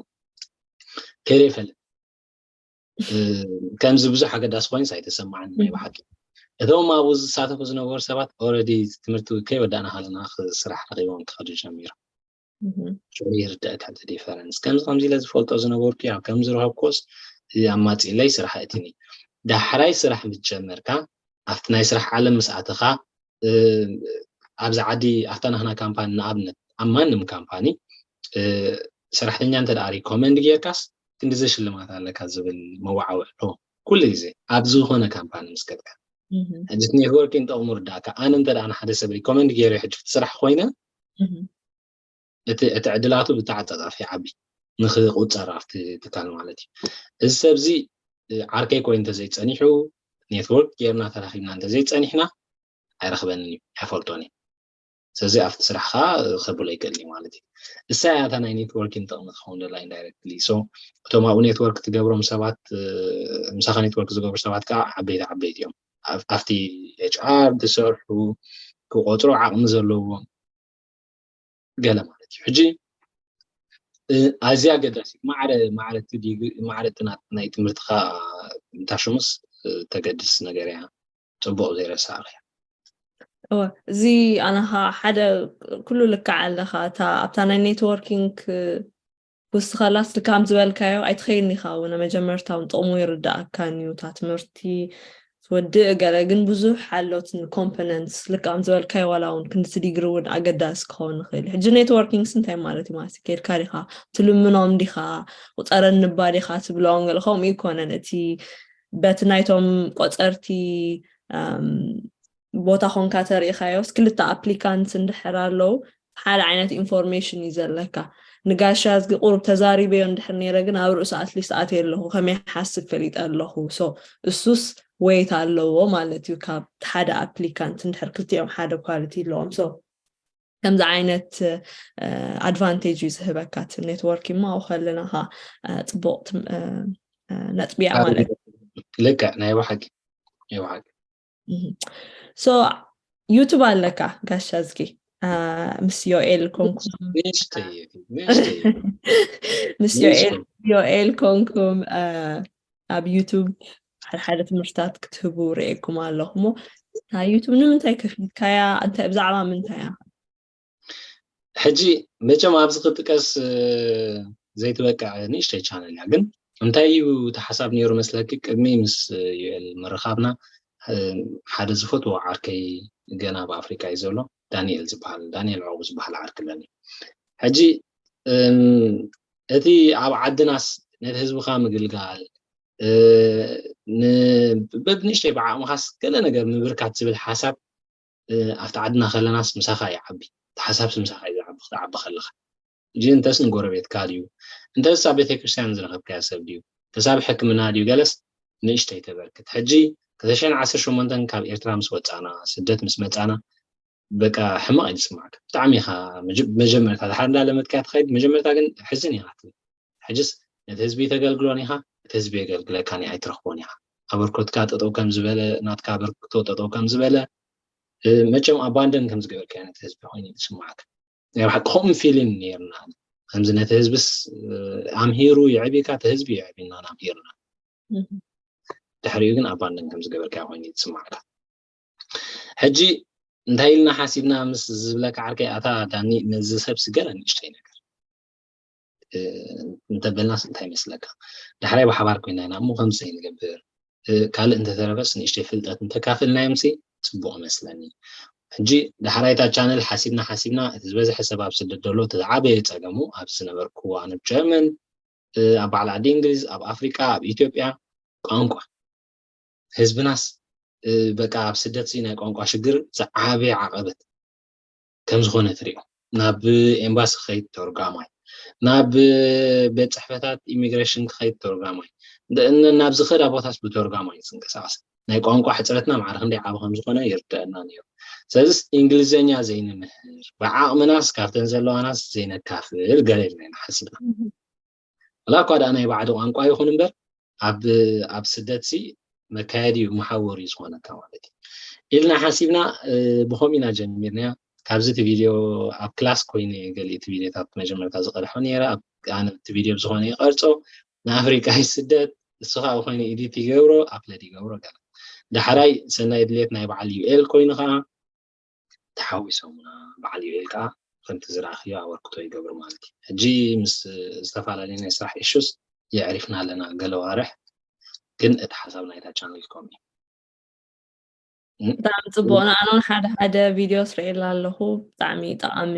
ከይደ ይፈልጥ ከምዚ ብዙሕ ኣገዳሲ ኮይንስ ኣይተሰማዕን ናይ ብሓቂ እቶም ኣብኡ ዝሳተፉ ዝነበሩ ሰባት ኦረዲ ትምህርቲ ከይወዳእና ከለና ስራሕ ረኪቦም ክኸዱ ጀሚሮም ሽዑ ይርዳእካ እቲ ዲፈረንስ ከምዚ ከምዚ ኢለ ዝፈልጦ ዝነበርኩ ያው ከም ዝረኸብኩስ ኣማፂለይ ስራሕ እትኒ ዳሕራይ ስራሕ ምስ ጀመርካ ኣብቲ ናይ ስራሕ ዓለም ምስ ኣተኻ ኣብዚ ዓዲ ኣብታ ናህና ካምፓኒ ንኣብነት ኣብ ማንም ካምፓኒ ሰራሕተኛ እንተ ደኣ ሪኮመንድ ጌርካስ ክንዲ ዘሽልማት ኣለካ ዝብል መዋዓውዒ ኣለዎ ኩሉ ግዜ ኣብ ዝኾነ ካምፓኒ ምስ ከድካ ሕጂ ኔትወርኪንግ ጠቕሙ ርዳእካ ኣነ እንተ ደኣ ንሓደ ሰብ ሪኮመንድ ገይረ ሕጂ ስራሕ ኮይነ እቲ ዕድላቱ ብተዓፃፃፊ ዓቢ ንክቁፀር ኣብቲ ትካል ማለት እዩ እዚ ሰብ እዚ ዓርከይ ኮይኑ እንተዘይፀኒሑ ኔትወርክ ጌርና ተራኪብና እንተዘይፀኒሕና ኣይረክበንን እዩ ኣይፈልጦን እዩ ስለዚ ኣብቲ ስራሕ ከዓ ከብሎ ይክእል እዩ ማለት እዩ እሳ እያ እታ ናይ ኔትወርኪን ጥቅሚ ትኸውን ደላ ኢንዳይረክትሊ so እቶም ኣብኡ ኔትወርክ ትገብሮም ሰባት ምሳኻ ኔትወርክ ዝገብሩ ሰባት ከዓ ዓበይቲ ዓበይቲ እዮም ኣብቲ ኤች ኣር ዝሰርሑ ክቆፅሮ ዓቅሚ ዘለዎም ገለ ማለት እዩ ሕጂ ኣዝያ ኣገዳሲ ማዕረ ማዕረ ማዕረ ጥናት ናይ ትምህርትካ ምታሽሙስ ተገድስ ነገር እያ ፅቡቅ ዘይረሳዕክ እያ እወ እዚ ኣነኻ ሓደ ኩሉ ልክዕ ኣለኻ እታ ኣብታ ናይ ኔትወርኪንግ ውስኸላስ ልካም ዝበልካዮ ኣይትኸይድን ኢኻ እውን መጀመርታ እውን ጥቕሙ ይርዳእካን እዩ እታ ትምህርቲ ትወድእ ገለ ግን ብዙሕ ኣሎት components ልክም ዝበልካይ ዋላ እውን ክንድቲ ዲግሪ እውን ኣገዳሲ ክኸውን ይኽእል እዩ። ሕጂ networking ስ እንታይ ማለት እዩ ማለት እዩ? ከይድካ ዲኻ ትልምኖም ዲኻ ቁፀረኒ እባ ዲኻ ትብሎም ገለ ከምኡ ይኮነን። እቲ በቲ ናይቶም ቆፀርቲ ቦታ ኮንካ ተሪኢኻዮስ ክልተ applicants እንድሕር ኣለዉ ሓደ ዓይነት information እዩ ዘለካ። ንጋሻ እዝጊ ቁሩብ ተዛሪበዮ እንድሕር ነይረ ግን ኣብ ርእሱ at least ኣትየ ኣለኹ ከመይ ሓስብ ፈሊጠ ኣለኹ። So እሱስ weight ኣለዎ ማለት እዩ። ካብ ሓደ applicant እንድሕር ክልቲኦም ሓደ quality ኣለዎም so ከምዚ ዓይነት advantage እዩ ዝህበካ እቲ networking ማ ከለና ጽቡቕ ነጥቢያ ማለት ልክዕ ናይ ብሓቂ ናይ ብሓቂ so YouTube ኣለካ ጋሻ እዝጊ ምስ ዮኤል ኮንኩም ምስ ዮኤል ኮንኩም ኣብ YouTube ሓደ ሓደ ትምህርታት ክትህቡ ርእየኩም ኣለኹ ሞ እታ YouTube ንምንታይ ከፊትካያ እንታይ ብዛዕባ ምንታይ እያ ሕጂ መቸም ኣብዚ ክጥቀስ ዘይትበቅዕ ንእሽተይ ቻነል እያ ግን እንታይ እዩ እቲ ሓሳብ ነይሩ መስለኪ ቅድሚ ምስ ዩኤል ምርኻብና ሓደ ዝፈትዎ ዓርከይ ገና ኣብ ኣፍሪካ እዩ ዘሎ ዳንኤል ዝበሃል ዳንኤል ዕቑብ ዝበሃል ዓርኪ ኣለኒ ሕጂ እቲ ኣብ ዓድናስ ነቲ ህዝብኻ ምግልጋል በብንእሽተይ ብዓቕምኻስ ገለ ነገር ምብርካት ዝብል ሓሳብ ኣብቲ ዓድና ከለናስ ምሳኻ ይዓቢ እቲ ሓሳብስ ምሳኻ ይዓቢ ክትዓቢ ከለኻ ሕጂ እንተስ ንጎረቤትካ ድዩ እንተስ ኣብ ቤተክርስትያን ዝረኸብካዮ ሰብ ድዩ እንተስ ኣብ ሕክምና ድዩ ገለስ ንእሽተይ ተበርክት ሕጂ ክልተ ሽሕን ዓሰርተ ሸሞንተን ካብ ኤርትራ ምስ ወፃና ስደት ምስ መፃና በቃ ሕማቕ እዩ ዝስማዓካ ብጣዕሚ ኢኻ መጀመርታ ድሓር እንዳለመድካያ ትኸይድ መጀመርታ ግን ሕዝን ኢኻ ትብል ሕጅስ ነቲ ህዝቢ ተገልግሎን ኢኻ እቲ ህዝቢ የገልግለካን ኣይትረኽቦን ኢኻ ኣበርኮትካ ጠጠው ከም ዝበለ ናትካ ኣበርክቶ ጠጠው ከም ዝበለ መቸም ኣባንደን ከም ዝገበርካዮ ነቲ ህዝቢ ኮይኑ ዝስማዓካ ናይ ብሓቂ ከምኡ ፊልን ነርና ከምዚ ነቲ ህዝብስ ኣምሂሩ የዕቢካ እቲ ህዝቢ የዕቢና ኣምሂርና ድሕሪኡ ግን ኣባንደን ከም ዝገበርካዮ ኮይኑ ዝስማዓካ ሕጂ እንታይ ኢልና ሓሲብና ምስ ዝብለካ ዓርከይ ኣታ ዳኒ ነዚ ሰብ ስገለ ንእሽተይ ነገር እንተበልናስ እንታይ ይመስለካ ዳሕራይ ብሓባር ኮይና ኢና እሞ ከምዚ ዘይንገብር ካልእ እንተተረፈስ ንእሽተይ ፍልጠት እንተካፍልናዮምሲ ፅቡቅ መስለኒ ሕጂ ዳሕራይ እታ ቻነል ሓሲብና ሓሲብና እቲ ዝበዝሐ ሰብ ኣብ ስደት ዘሎ እቲ ዝዓበየ ፀገሙ ኣብ ዝነበርኩዎ ኣነ ጀርመን ኣብ ባዕሊ ዓዲ እንግሊዝ ኣብ ኣፍሪቃ ኣብ ኢትዮጵያ ቋንቋ ህዝብናስ በቃ ኣብ ስደት ናይ ቋንቋ ሽግር ዝዓበየ ዓቐበት ከም ዝኾነ ትሪኦ ናብ ኤምባሲ ክኸይድ ተርጓማይ ናብ ቤት ፅሕፈታት ኢሚግሬሽን ክኸይድ ተርጓማይ ናብ ዝኸዳ ቦታስ ብተርጓማይ ዝንቀሳቀስ ናይ ቋንቋ ሕፅረትና ማዕረ ክንደይ ዓቢ ከም ዝኾነ ይርደአና ነይሩ ስለዚስ እንግሊዝኛ ዘይንምህር ብዓቕምናስ ካብተን ዘለዋናስ ዘይነካፍል ገለ ኢልና ኢና ሓሲብና ወላ እኳ ደኣ ናይ ባዕዲ ቋንቋ ይኹን እምበር ኣብ ኣብ ስደት ሲ መካየዲ እዩ መሓወሪ እዩ ዝኾነካ ማለት እዩ ኢልና ሓሲብና ብኸምኡ ኢና ጀሚርናዮ ካብዚ እቲ ቪድዮ ኣብ ክላስ ኮይኑ ገሊኡ እቲ ቪድዮታት መጀመርታ ዝቐድሖ ነይረ ኣነ እቲ ቪድዮ ብዝኾነ ይቐርፆ ንኣፍሪቃ ይስደት ንሱ ከዓ ኮይኑ ኢዲት ይገብሮ ኣፕለድ ይገብሮ ገለ ዳሕራይ ሰናይ ድሌት ናይ በዓል ዩኤል ኮይኑ ከዓ ተሓዊሶምና በዓል ዩኤል ከዓ ከምቲ ዝረኣኽዮ ኣበርክቶ ይገብሩ ማለት እዩ ሕጂ ምስ ዝተፈላለዩ ናይ ስራሕ ኢሹስ የዕሪፍና ኣለና ገለ ዋርሕ ግን እቲ ሓሳብ ናይታ ቻነል ከም እዩ ብጣዕሚ ፅቡቅ ንኣኖን ሓደ ሓደ ቪድዮ ስርኤላ ኣለኹ ብጣዕሚ ጠቃሚ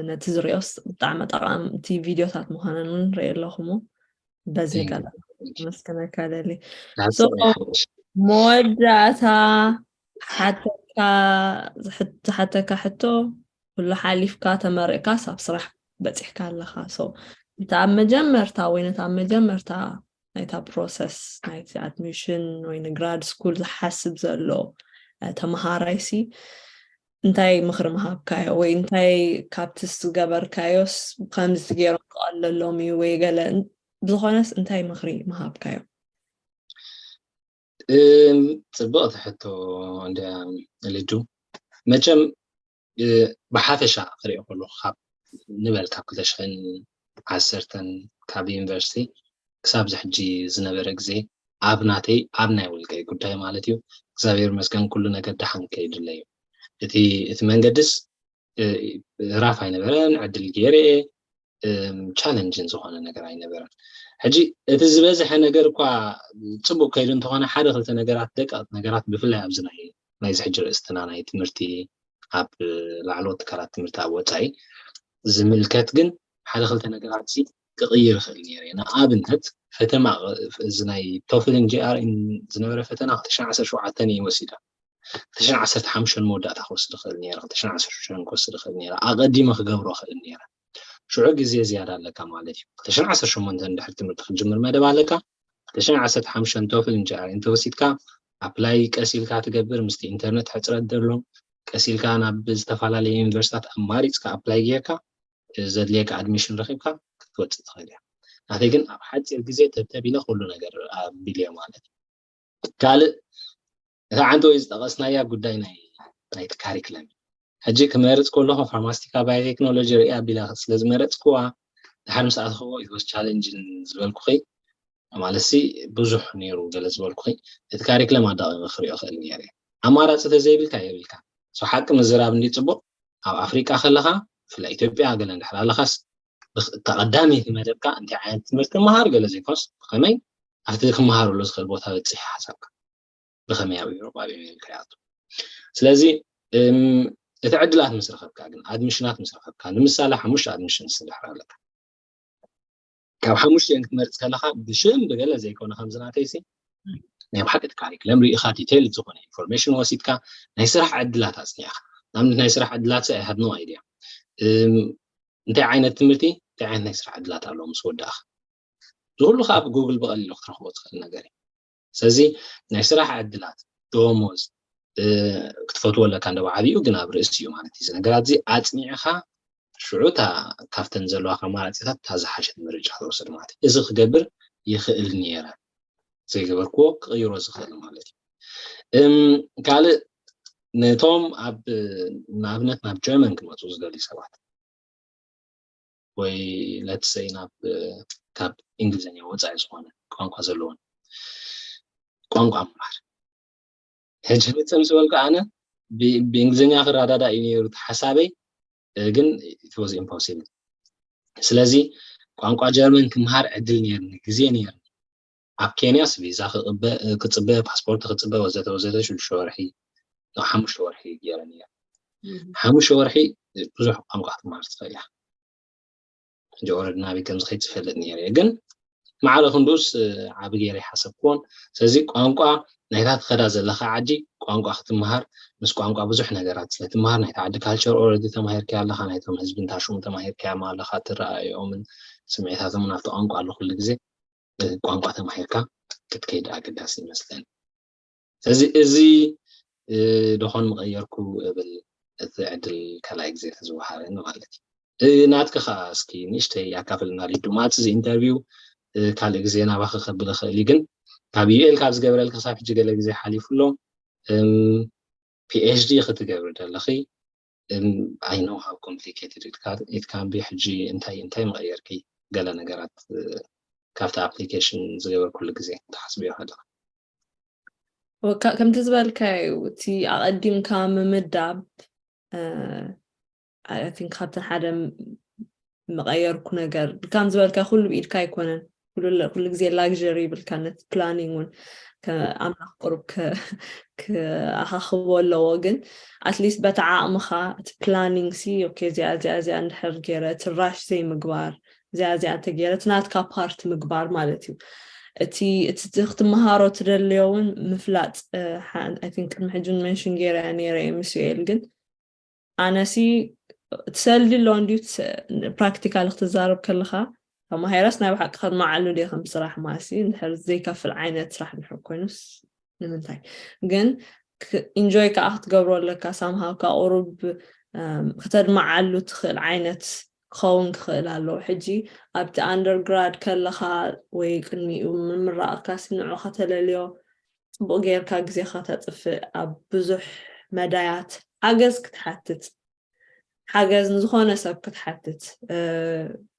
ነቲ ዝሪኦስ ብጣዕሚ ጠቃምቲ ቪድዮታት ምዃነን እውን ርኢ ኣለኹ ሞ በዚ ኣጋጣሚ መስከነካ ደሊ መወዳእታ ሓተካ ዝሓተካ ሕቶ ኩሉ ሓሊፍካ ተመሪቕካስ ኣብ ስራሕ በፂሕካ ኣለኻ so እቲ ኣብ መጀመርታ ወይ ነቲ ኣብ መጀመርታ ናይታ process ናይቲ admission ወይ ንgrad school ዝሓስብ ዘሎ ተመሃራይሲ እንታይ ምኽሪ ምሃብካዮ ወይ እንታይ ካብቲ ዝገበርካዮስ ከምዚ ገይሮም ክቐለሎም እዩ ወይ ገለ ብዝኾነስ እንታይ ምኽሪ ምሃብካዮ ፅብቕቲ ሕቶ እንድያ ልዱ መቸም ብሓፈሻ ክሪኦ ከለኩ ካብ ንበል ካብ ክልተ ሽሕን ዓሰርተን ካብ ዩኒቨርሲቲ ክሳብ ዝሕጂ ዝነበረ ግዜ ኣብ ናተይ ኣብ ናይ ውልቀይ ጉዳይ ማለት እዩ እግዚኣብሔር መስገን ኩሉ ነገር ደሓን ከይድለ እዩ እቲ እቲ መንገድስ ራፍ ኣይነበረን ዕድል ገይረ ቻለንጅን ዝኾነ ነገር ኣይነበረን ሕጂ እቲ ዝበዝሐ ነገር እኳ ፅቡቅ ከይዱ እንተኾነ ሓደ ክልተ ነገራት ደቀቅቲ ነገራት ብፍላይ ኣብዚ ናይ ናይዚ ሕጂ ርእስትና ናይ ትምህርቲ ኣብ ላዕለዎት ትካላት ትምህርቲ ኣብ ወፃኢ ዝምልከት ግን ሓደ ክልተ ነገራት ሲ ክቕይር ይኽእል ነይረ። ንኣብነት ፈተማ እዚ ናይ ቶፍልን ጂኣር ዝነበረ ፈተና ክልተ ሽሕን ዓሰርተ ሸውዓተን እዩ ወሲዳ። ክልተ ሽሕን ዓሰርተ ሓሙሽተን መወዳእታ ክወስድ ይኽእል ነይረ፣ ክልተ ሽሕን ዓሰርተ ሽዱሽተን ክወስድ ይኽእል ነይረ፣ ኣቐዲመ ክገብሮ ይኽእል ነይረ። ሽዑ ግዜ ዝያዳ ኣለካ ማለት እዩ። ክልተ ሽሕን ዓሰርተ ሸሞንተን እንድሕር ትምህርቲ ክትጅምር መደብ ኣለካ። ክልተ ሽሕን ዓሰርተ ሓሙሽተን ቶፍል እንጀራ እንተወሲድካ ኣፕላይ ቀስ ኢልካ ትገብር፣ ምስቲ ኢንተርነት ሕፅረት ዘሎ ቀስ ኢልካ ናብ ዝተፈላለዩ ዩኒቨርሲታት ኣማሪፅካ ኣፕላይ ጌርካ ዘድልየካ ኣድሚሽን ረኺብካ ክትወፅእ ትኽእል እያ። ናተይ ግን ኣብ ሓፂር ግዜ ተብተብ ኢለ ኩሉ ነገር ኣቢለ ማለት እዩ። ካልእ እታ ዓንተ ወይ ዝጠቐስናያ ጉዳይ ናይ ናይቲ ካሪክለም እዩ። ሕጂ ክመርፅ ከለኹ ፋርማስቲካ ባዮቴክኖሎጂ ርእያ ኣቢላ ስለ ዝመረፅክዋ ድሓር ምስ ኣትኽዎ ኢት ዋስ ቻለንጅን ዝበልኩኺ ማለት ሲ ብዙሕ ነይሩ ገለ ዝበልኩኺ እቲ ካሪክለም ኣዳቒቐ ክሪኦ ክእል ነይረ። ኣማራፂ ተዘይብልካ የብልካ። ሶ ሓቂ ምዝራብ እንዲ ፅቡቕ ኣብ ኣፍሪቃ ከለኻ ብፍላይ ኢትዮጵያ ገለ እንድሕር ኣለኻስ ብኽ- እታ ቀዳመይቲ መደብካ እንታይ ዓይነት ትምህርቲ መሃር ገለ ዘይኮንስ ብኸመይ ኣብቲ ክመሃረሉ ዝኽእል ቦታ በፂሕ ሓሳብካ ብኸመይ ኣብ ኤውሮጳ ኣብ ኣሜሪካ ይኣቱ። ስለዚ እም፣ እቲ ዕድላት ምስ ረኸብካ ግን ኣድሚሽናት ምስ ረኸብካ ንምሳሌ ሓሙሽተ ኣድሚሽን ስድሕር ኣለካ ካብ ሓሙሽተ ክትመርፅ ከለካ ብሽም ብገለ ዘይኮነ ከምዚ ናተይሲ ናይ ብሓቂ እቲ ካሪክለም ርኢኻ ዲቴይል ዝኾነ ኢንፎርሜሽን ወሲድካ ናይ ስራሕ ዕድላት ኣፅኒዕካ ንኣብነት ናይ ስራሕ ዕድላት I had no idea እንታይ ዓይነት ትምህርቲ እንታይ ዓይነት ናይ ስራሕ ዕድላት ኣለዎ ምስ ወዳእካ ዝኩሉ ከዓ ብጉግል ብቀሊሉ ክትረክቦ ትኽእል ነገር እዩ ስለዚ ናይ ስራሕ ዕድላት ደሞዝ ክትፈትዎ ኣለካ እንደ ዓብኡ ግን ኣብ ርእሲ እዩ ማለት እዩ ነገራት እዚ ኣፅኒዕካ ሽዑ እታ ካብተን ዘለዋካ ኣማራፂታት እታ ዝሓሸት ምርጫ ክትወስድ ማለት እዩ እዚ ክገብር ይኽእል ነይረ ዘይገበርክዎ ክቕይሮ ዝኽእል ማለት እዩ ካልእ ነቶም ኣብ ንኣብነት ናብ ጀርመን ክመፁ ዝደልዩ ሰባት ወይ let's say ናብ ካብ እንግሊዝኛ ወፃኢ ዝኾነ ቋንቋ ዘለዎን ቋንቋ ምምሃር ሕጂ ንፅም ዝበልኩ ኣነ ብእንግሊዝኛ ክረዳዳ እዩ ነይሩ ሓሳበይ ግን it was impossible ስለዚ ቋንቋ ጀርመን ክምሃር ዕድል ነይርኒ ግዜ ነይርኒ ኣብ ኬንያስ ቪዛ ክፅበ ፓስፖርት ክፅበ ወዘተ ወዘተ ሽዱሽተ ወርሒ ሓሙሽተ ወርሒ ገይረ ነይረ ሓሙሽተ ወርሒ ብዙሕ ቋንቋ ክትመሃር ትኽእል እያ ሕጂ ኦረዲ ናበይ ከም ዝኸይድ ዝፈልጥ ነይረ እየ ግን ማዕረ ክንዱስ ዓቢ ገይረ ይሓሰብክዎን ስለዚ ቋንቋ ናይታ ትኸዳ ዘለካ ዓዲ ቋንቋ ክትምሃር ምስ ቋንቋ ብዙሕ ነገራት ስለ ትምሃር ናይታ ዓዲ ካልቸር ኦረዲ ተማሂርካያ ኣለካ ናይቶም ህዝቢ እንታሽሙ ተማሂርካያ ኣለካ ትረኣዮምን ስምዒታቶምን ኣብቲ ቋንቋ ኣሎ ኩሉ ግዜ ቋንቋ ተማሂርካ ክትከይድ ኣገዳሲ ይመስለኒ ስለዚ እዚ ዶኾን ምቐየርኩ እብል እቲ ዕድል ካልኣይ ግዜ ተዝወሃበኒ ማለት እዩ ናትኪ ከዓ እስኪ ንእሽተይ ኣካፍልና ሊዱ ማፅ እዚ ኢንተርቪው ካልእ ግዜ ናባኺ ከብል ይኽእል እዩ ግን ካብ ዩኤል ካብ ዝገበረልኪ ክሳብ ሕጂ ገለ ግዜ ሓሊፉ ኣሎ ፒኤችዲ ክትገብሪ ደለኺ I know how complicated it can be ሕጂ እንታይ እንታይ መቐየርኪ ገለ ነገራት ካብቲ ኣፕሊኬሽን ዝገበርኩሉ ግዜ ትሓስብዮ ከለኻ ከምቲ ዝበልካዩ እቲ ኣቐዲምካ ምምዳብ I think ካብተን ሓደ መቐየርኩ ነገር ከም ዝበልካ ኩሉ ብኢድካ ኣይኮነን ኩሉ ግዜ ላግሪ ይብልካ ነቲ ፕላኒንግ እውን ኣምላኽ ቁሩብ ክኣኻኽቦ ኣለዎ ግን ኣትሊስት በታ ዓቕምኻ እቲ ፕላኒንግ ሲ እዚኣ እዚኣ እዚኣ እንድሕር ገይረ እቲ ራሽ ዘይምግባር እዚኣ እዚኣ እንተገይረ እቲ ናትካ ፓርት ምግባር ማለት እዩ እቲ ክትመሃሮ ትደልዮ እውን ምፍላጥ ቅድሚ ሕጂ ሜንሽን ገይረ ነይረ ምስ ዩኤል ግን ኣነሲ ትሰልዲ ኣሎ እንድዩ ፕራክቲካል ክትዛረብ ከለካ ተማሂረስ ናይ ብሓቂ ከድመዓሉ ድየ ከም ስራሕ ማሲ እንድሕር ዘይከፍል ዓይነት ስራሕ እንድሕር ኮይኑስ ንምንታይ ግን ኢንጆይ ከዓ ክትገብሮ ኣለካ ሳምሃው ካብ ቁሩብ ክተድመዓሉ ትኽእል ዓይነት ክኸውን ክኽእል ኣለዎ ሕጂ ኣብቲ ኣንደርግራድ ከለኻ ወይ ቅድሚኡ ምምራቕካ ንዑ ከተለልዮ ፅቡቕ ጌርካ ግዜኻ ተጥፍእ ኣብ ብዙሕ መዳያት ሓገዝ ክትሓትት ሓገዝ ንዝኾነ ሰብ ክትሓትት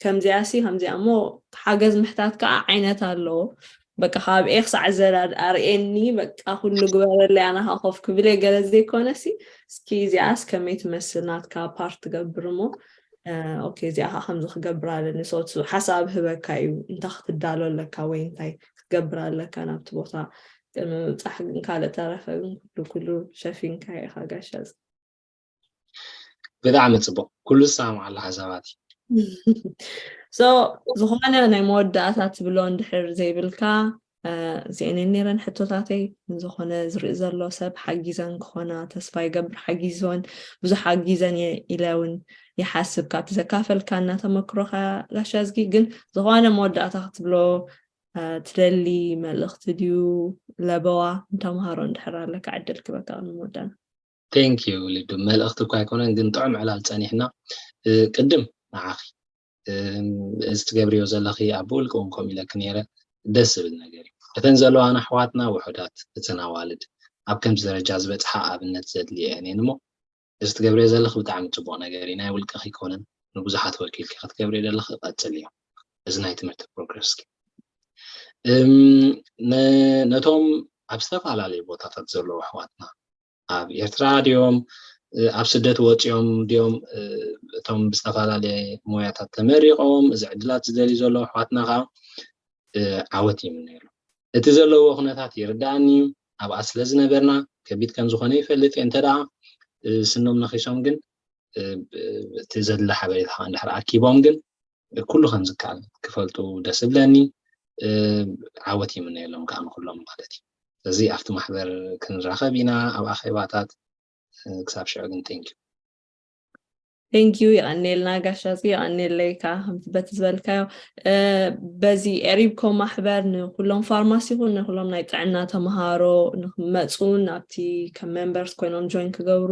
ከምዚኣ ሲ ከምዚኣ እሞ ሓገዝ ምሕታት ከዓ ዓይነት ኣለዎ በቃ ካብ ኤ ክሳዕ ዘዳድ ኣርእየኒ በቃ ኩሉ ግበረለይ ኣናኻ ኮፍ ክብል እየ ገለ ዘይኮነ ሲ እስኪ እዚኣስ ከመይ ትመስል ናትካ ፓርት ትገብር እሞ ኦኬ፣ እዚኣ ከዓ ከምዚ ክገብር ኣለኒ። ሰው ሓሳብ ህበካ እዩ፣ እንታይ ክትዳሎ ኣለካ ወይ እንታይ ክትገብር ኣለካ ናብቲ ቦታ ቅድሚ ምብፃሕ። ግን ካልእ ተረፈ ግን ኩሉ ኩሉ ሸፊንካ ኢኻ ጋሻ። ብጣዕሚ ፅቡቅ፣ ኩሉ ዝሰማማዓሉ ሓሳባት እዩ። So ዝኾነ ናይ መወዳእታ ትብሎ እንድሕር ዘይብልካ፣ እዚአን ነይረን ሕቶታተይ። ንዝኾነ ዝርኢ ዘሎ ሰብ ሓጊዘን ክኾና ተስፋ ይገብር። ሓጊዝወን ብዙሕ ሓጊዘን እየ ኢለ እውን ይሓስብ ካብቲ ዘካፈልካና ተመክሮኻ ጋሻ እዝጊ። ግን ዝኾነ መወዳእታ ክትብሎ ትደሊ መልእኽቲ ድዩ? ለበዋ ንተምሃሮ እንድሕር ኣለካ ዕድል ክበካ ቅድሚ ምወዳእና። Thank you ሊዱ። መልእኽቲ እኳ ኣይኮነን ግን ጥዑም ዕላል ፀኒሕና። ቅድም ንዓኺ እዚ ትገብርዮ ዘለኺ ኣብ ብውልቂ እውን ከምኡ ኢለኪ ነይረ፣ ደስ ዝብል ነገር እዩ። እተን ዘለዋና ኣሕዋትና ውሑዳት፣ እተን ኣዋልድ ኣብ ከምዚ ደረጃ ዝበፅሓ ኣብነት ዘድልየን እየን እሞ እዚ ትገብርዮ ዘለኺ ብጣዕሚ ፅቡቅ ነገር እዩ። ናይ ውልቅኺ ኣይኮነን፣ ንብዙሓት ወኪልኪ ክትገብርዮ ዘለኺ ቀፅልዮ። እዚ ናይ ትምህርቲ ፕሮግረስኪ ነቶም ኣብ ዝተፈላለዩ ቦታታት ዘለዉ ኣሕዋትና ኣብ ኤርትራ ድዮም ኣብ ስደት ወፂኦም ድዮም እቶም ብዝተፈላለየ ሞያታት ተመሪቆም እዚ ዕድላት ዝደልዩ ዘለዉ ኣሕዋትና ከዓ ዓወት ይምነየሎም። እቲ ዘለዎ ኩነታት ይርዳእኒ እዩ። ኣብኣ ስለ ዝነበርና ከቢድ ከም ዝኾነ ይፈልጥ እየ። እንተ ደኣ ስኖም ነኺሶም ግን እቲ ዘድሊ ሓበሬታ ከዓ እንድሕር ኣኪቦም ግን ኩሉ ከም ዝከኣል ክፈልጡ ደስ ዝብለኒ። ዓወት ይምነየሎም ከዓ ንኩሎም ማለት እዩ። ስለዚ ኣብቲ ማሕበር ክንራኸብ ኢና፣ ኣብ ኣኼባታት። ክሳብ ሽዑ ግን thank you። Thank you፣ የቐኔልና ጋሻ እዝጊ፣ የቐኔለይ ከዓ ከምቲ በቲ ዝበልካዮ በዚ ኤሪብኮ ማሕበር ንኩሎም ፋርማሲ ይኹን ንኩሎም ናይ ጥዕና ተምሃሮ ንክመፁ ናብቲ ከም members ኮይኖም join ክገብሩ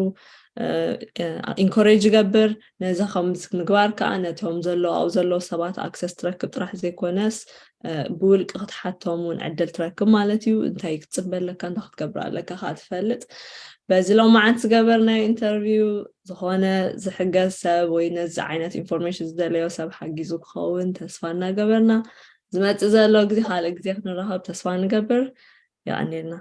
encourage ይገብር። ነዚ ከም ምግባር ከዓ ነቶም ዘለዉ ኣብኡ ዘለዉ ሰባት access ትረክብ ጥራሕ ዘይኮነስ ብውልቂ ክትሓቶም እውን ዕድል ትረክብ ማለት እዩ። እንታይ ክትፅበ ኣለካ፣ እንታይ ክትገብር ኣለካ ከዓ ትፈልጥ። በዚ ሎማዓንቲ ዝገበርናዮ interview ዝኾነ ዝሕገዝ ሰብ ወይ ነዚ ዓይነት information ዝደለዮ ሰብ ሓጊዙ ክኸውን ተስፋ እናገበርና ዝመፅእ ዘሎ ግዜ ካልእ ግዜ ክንራኸብ ተስፋ ንገብር። የቐኔልና።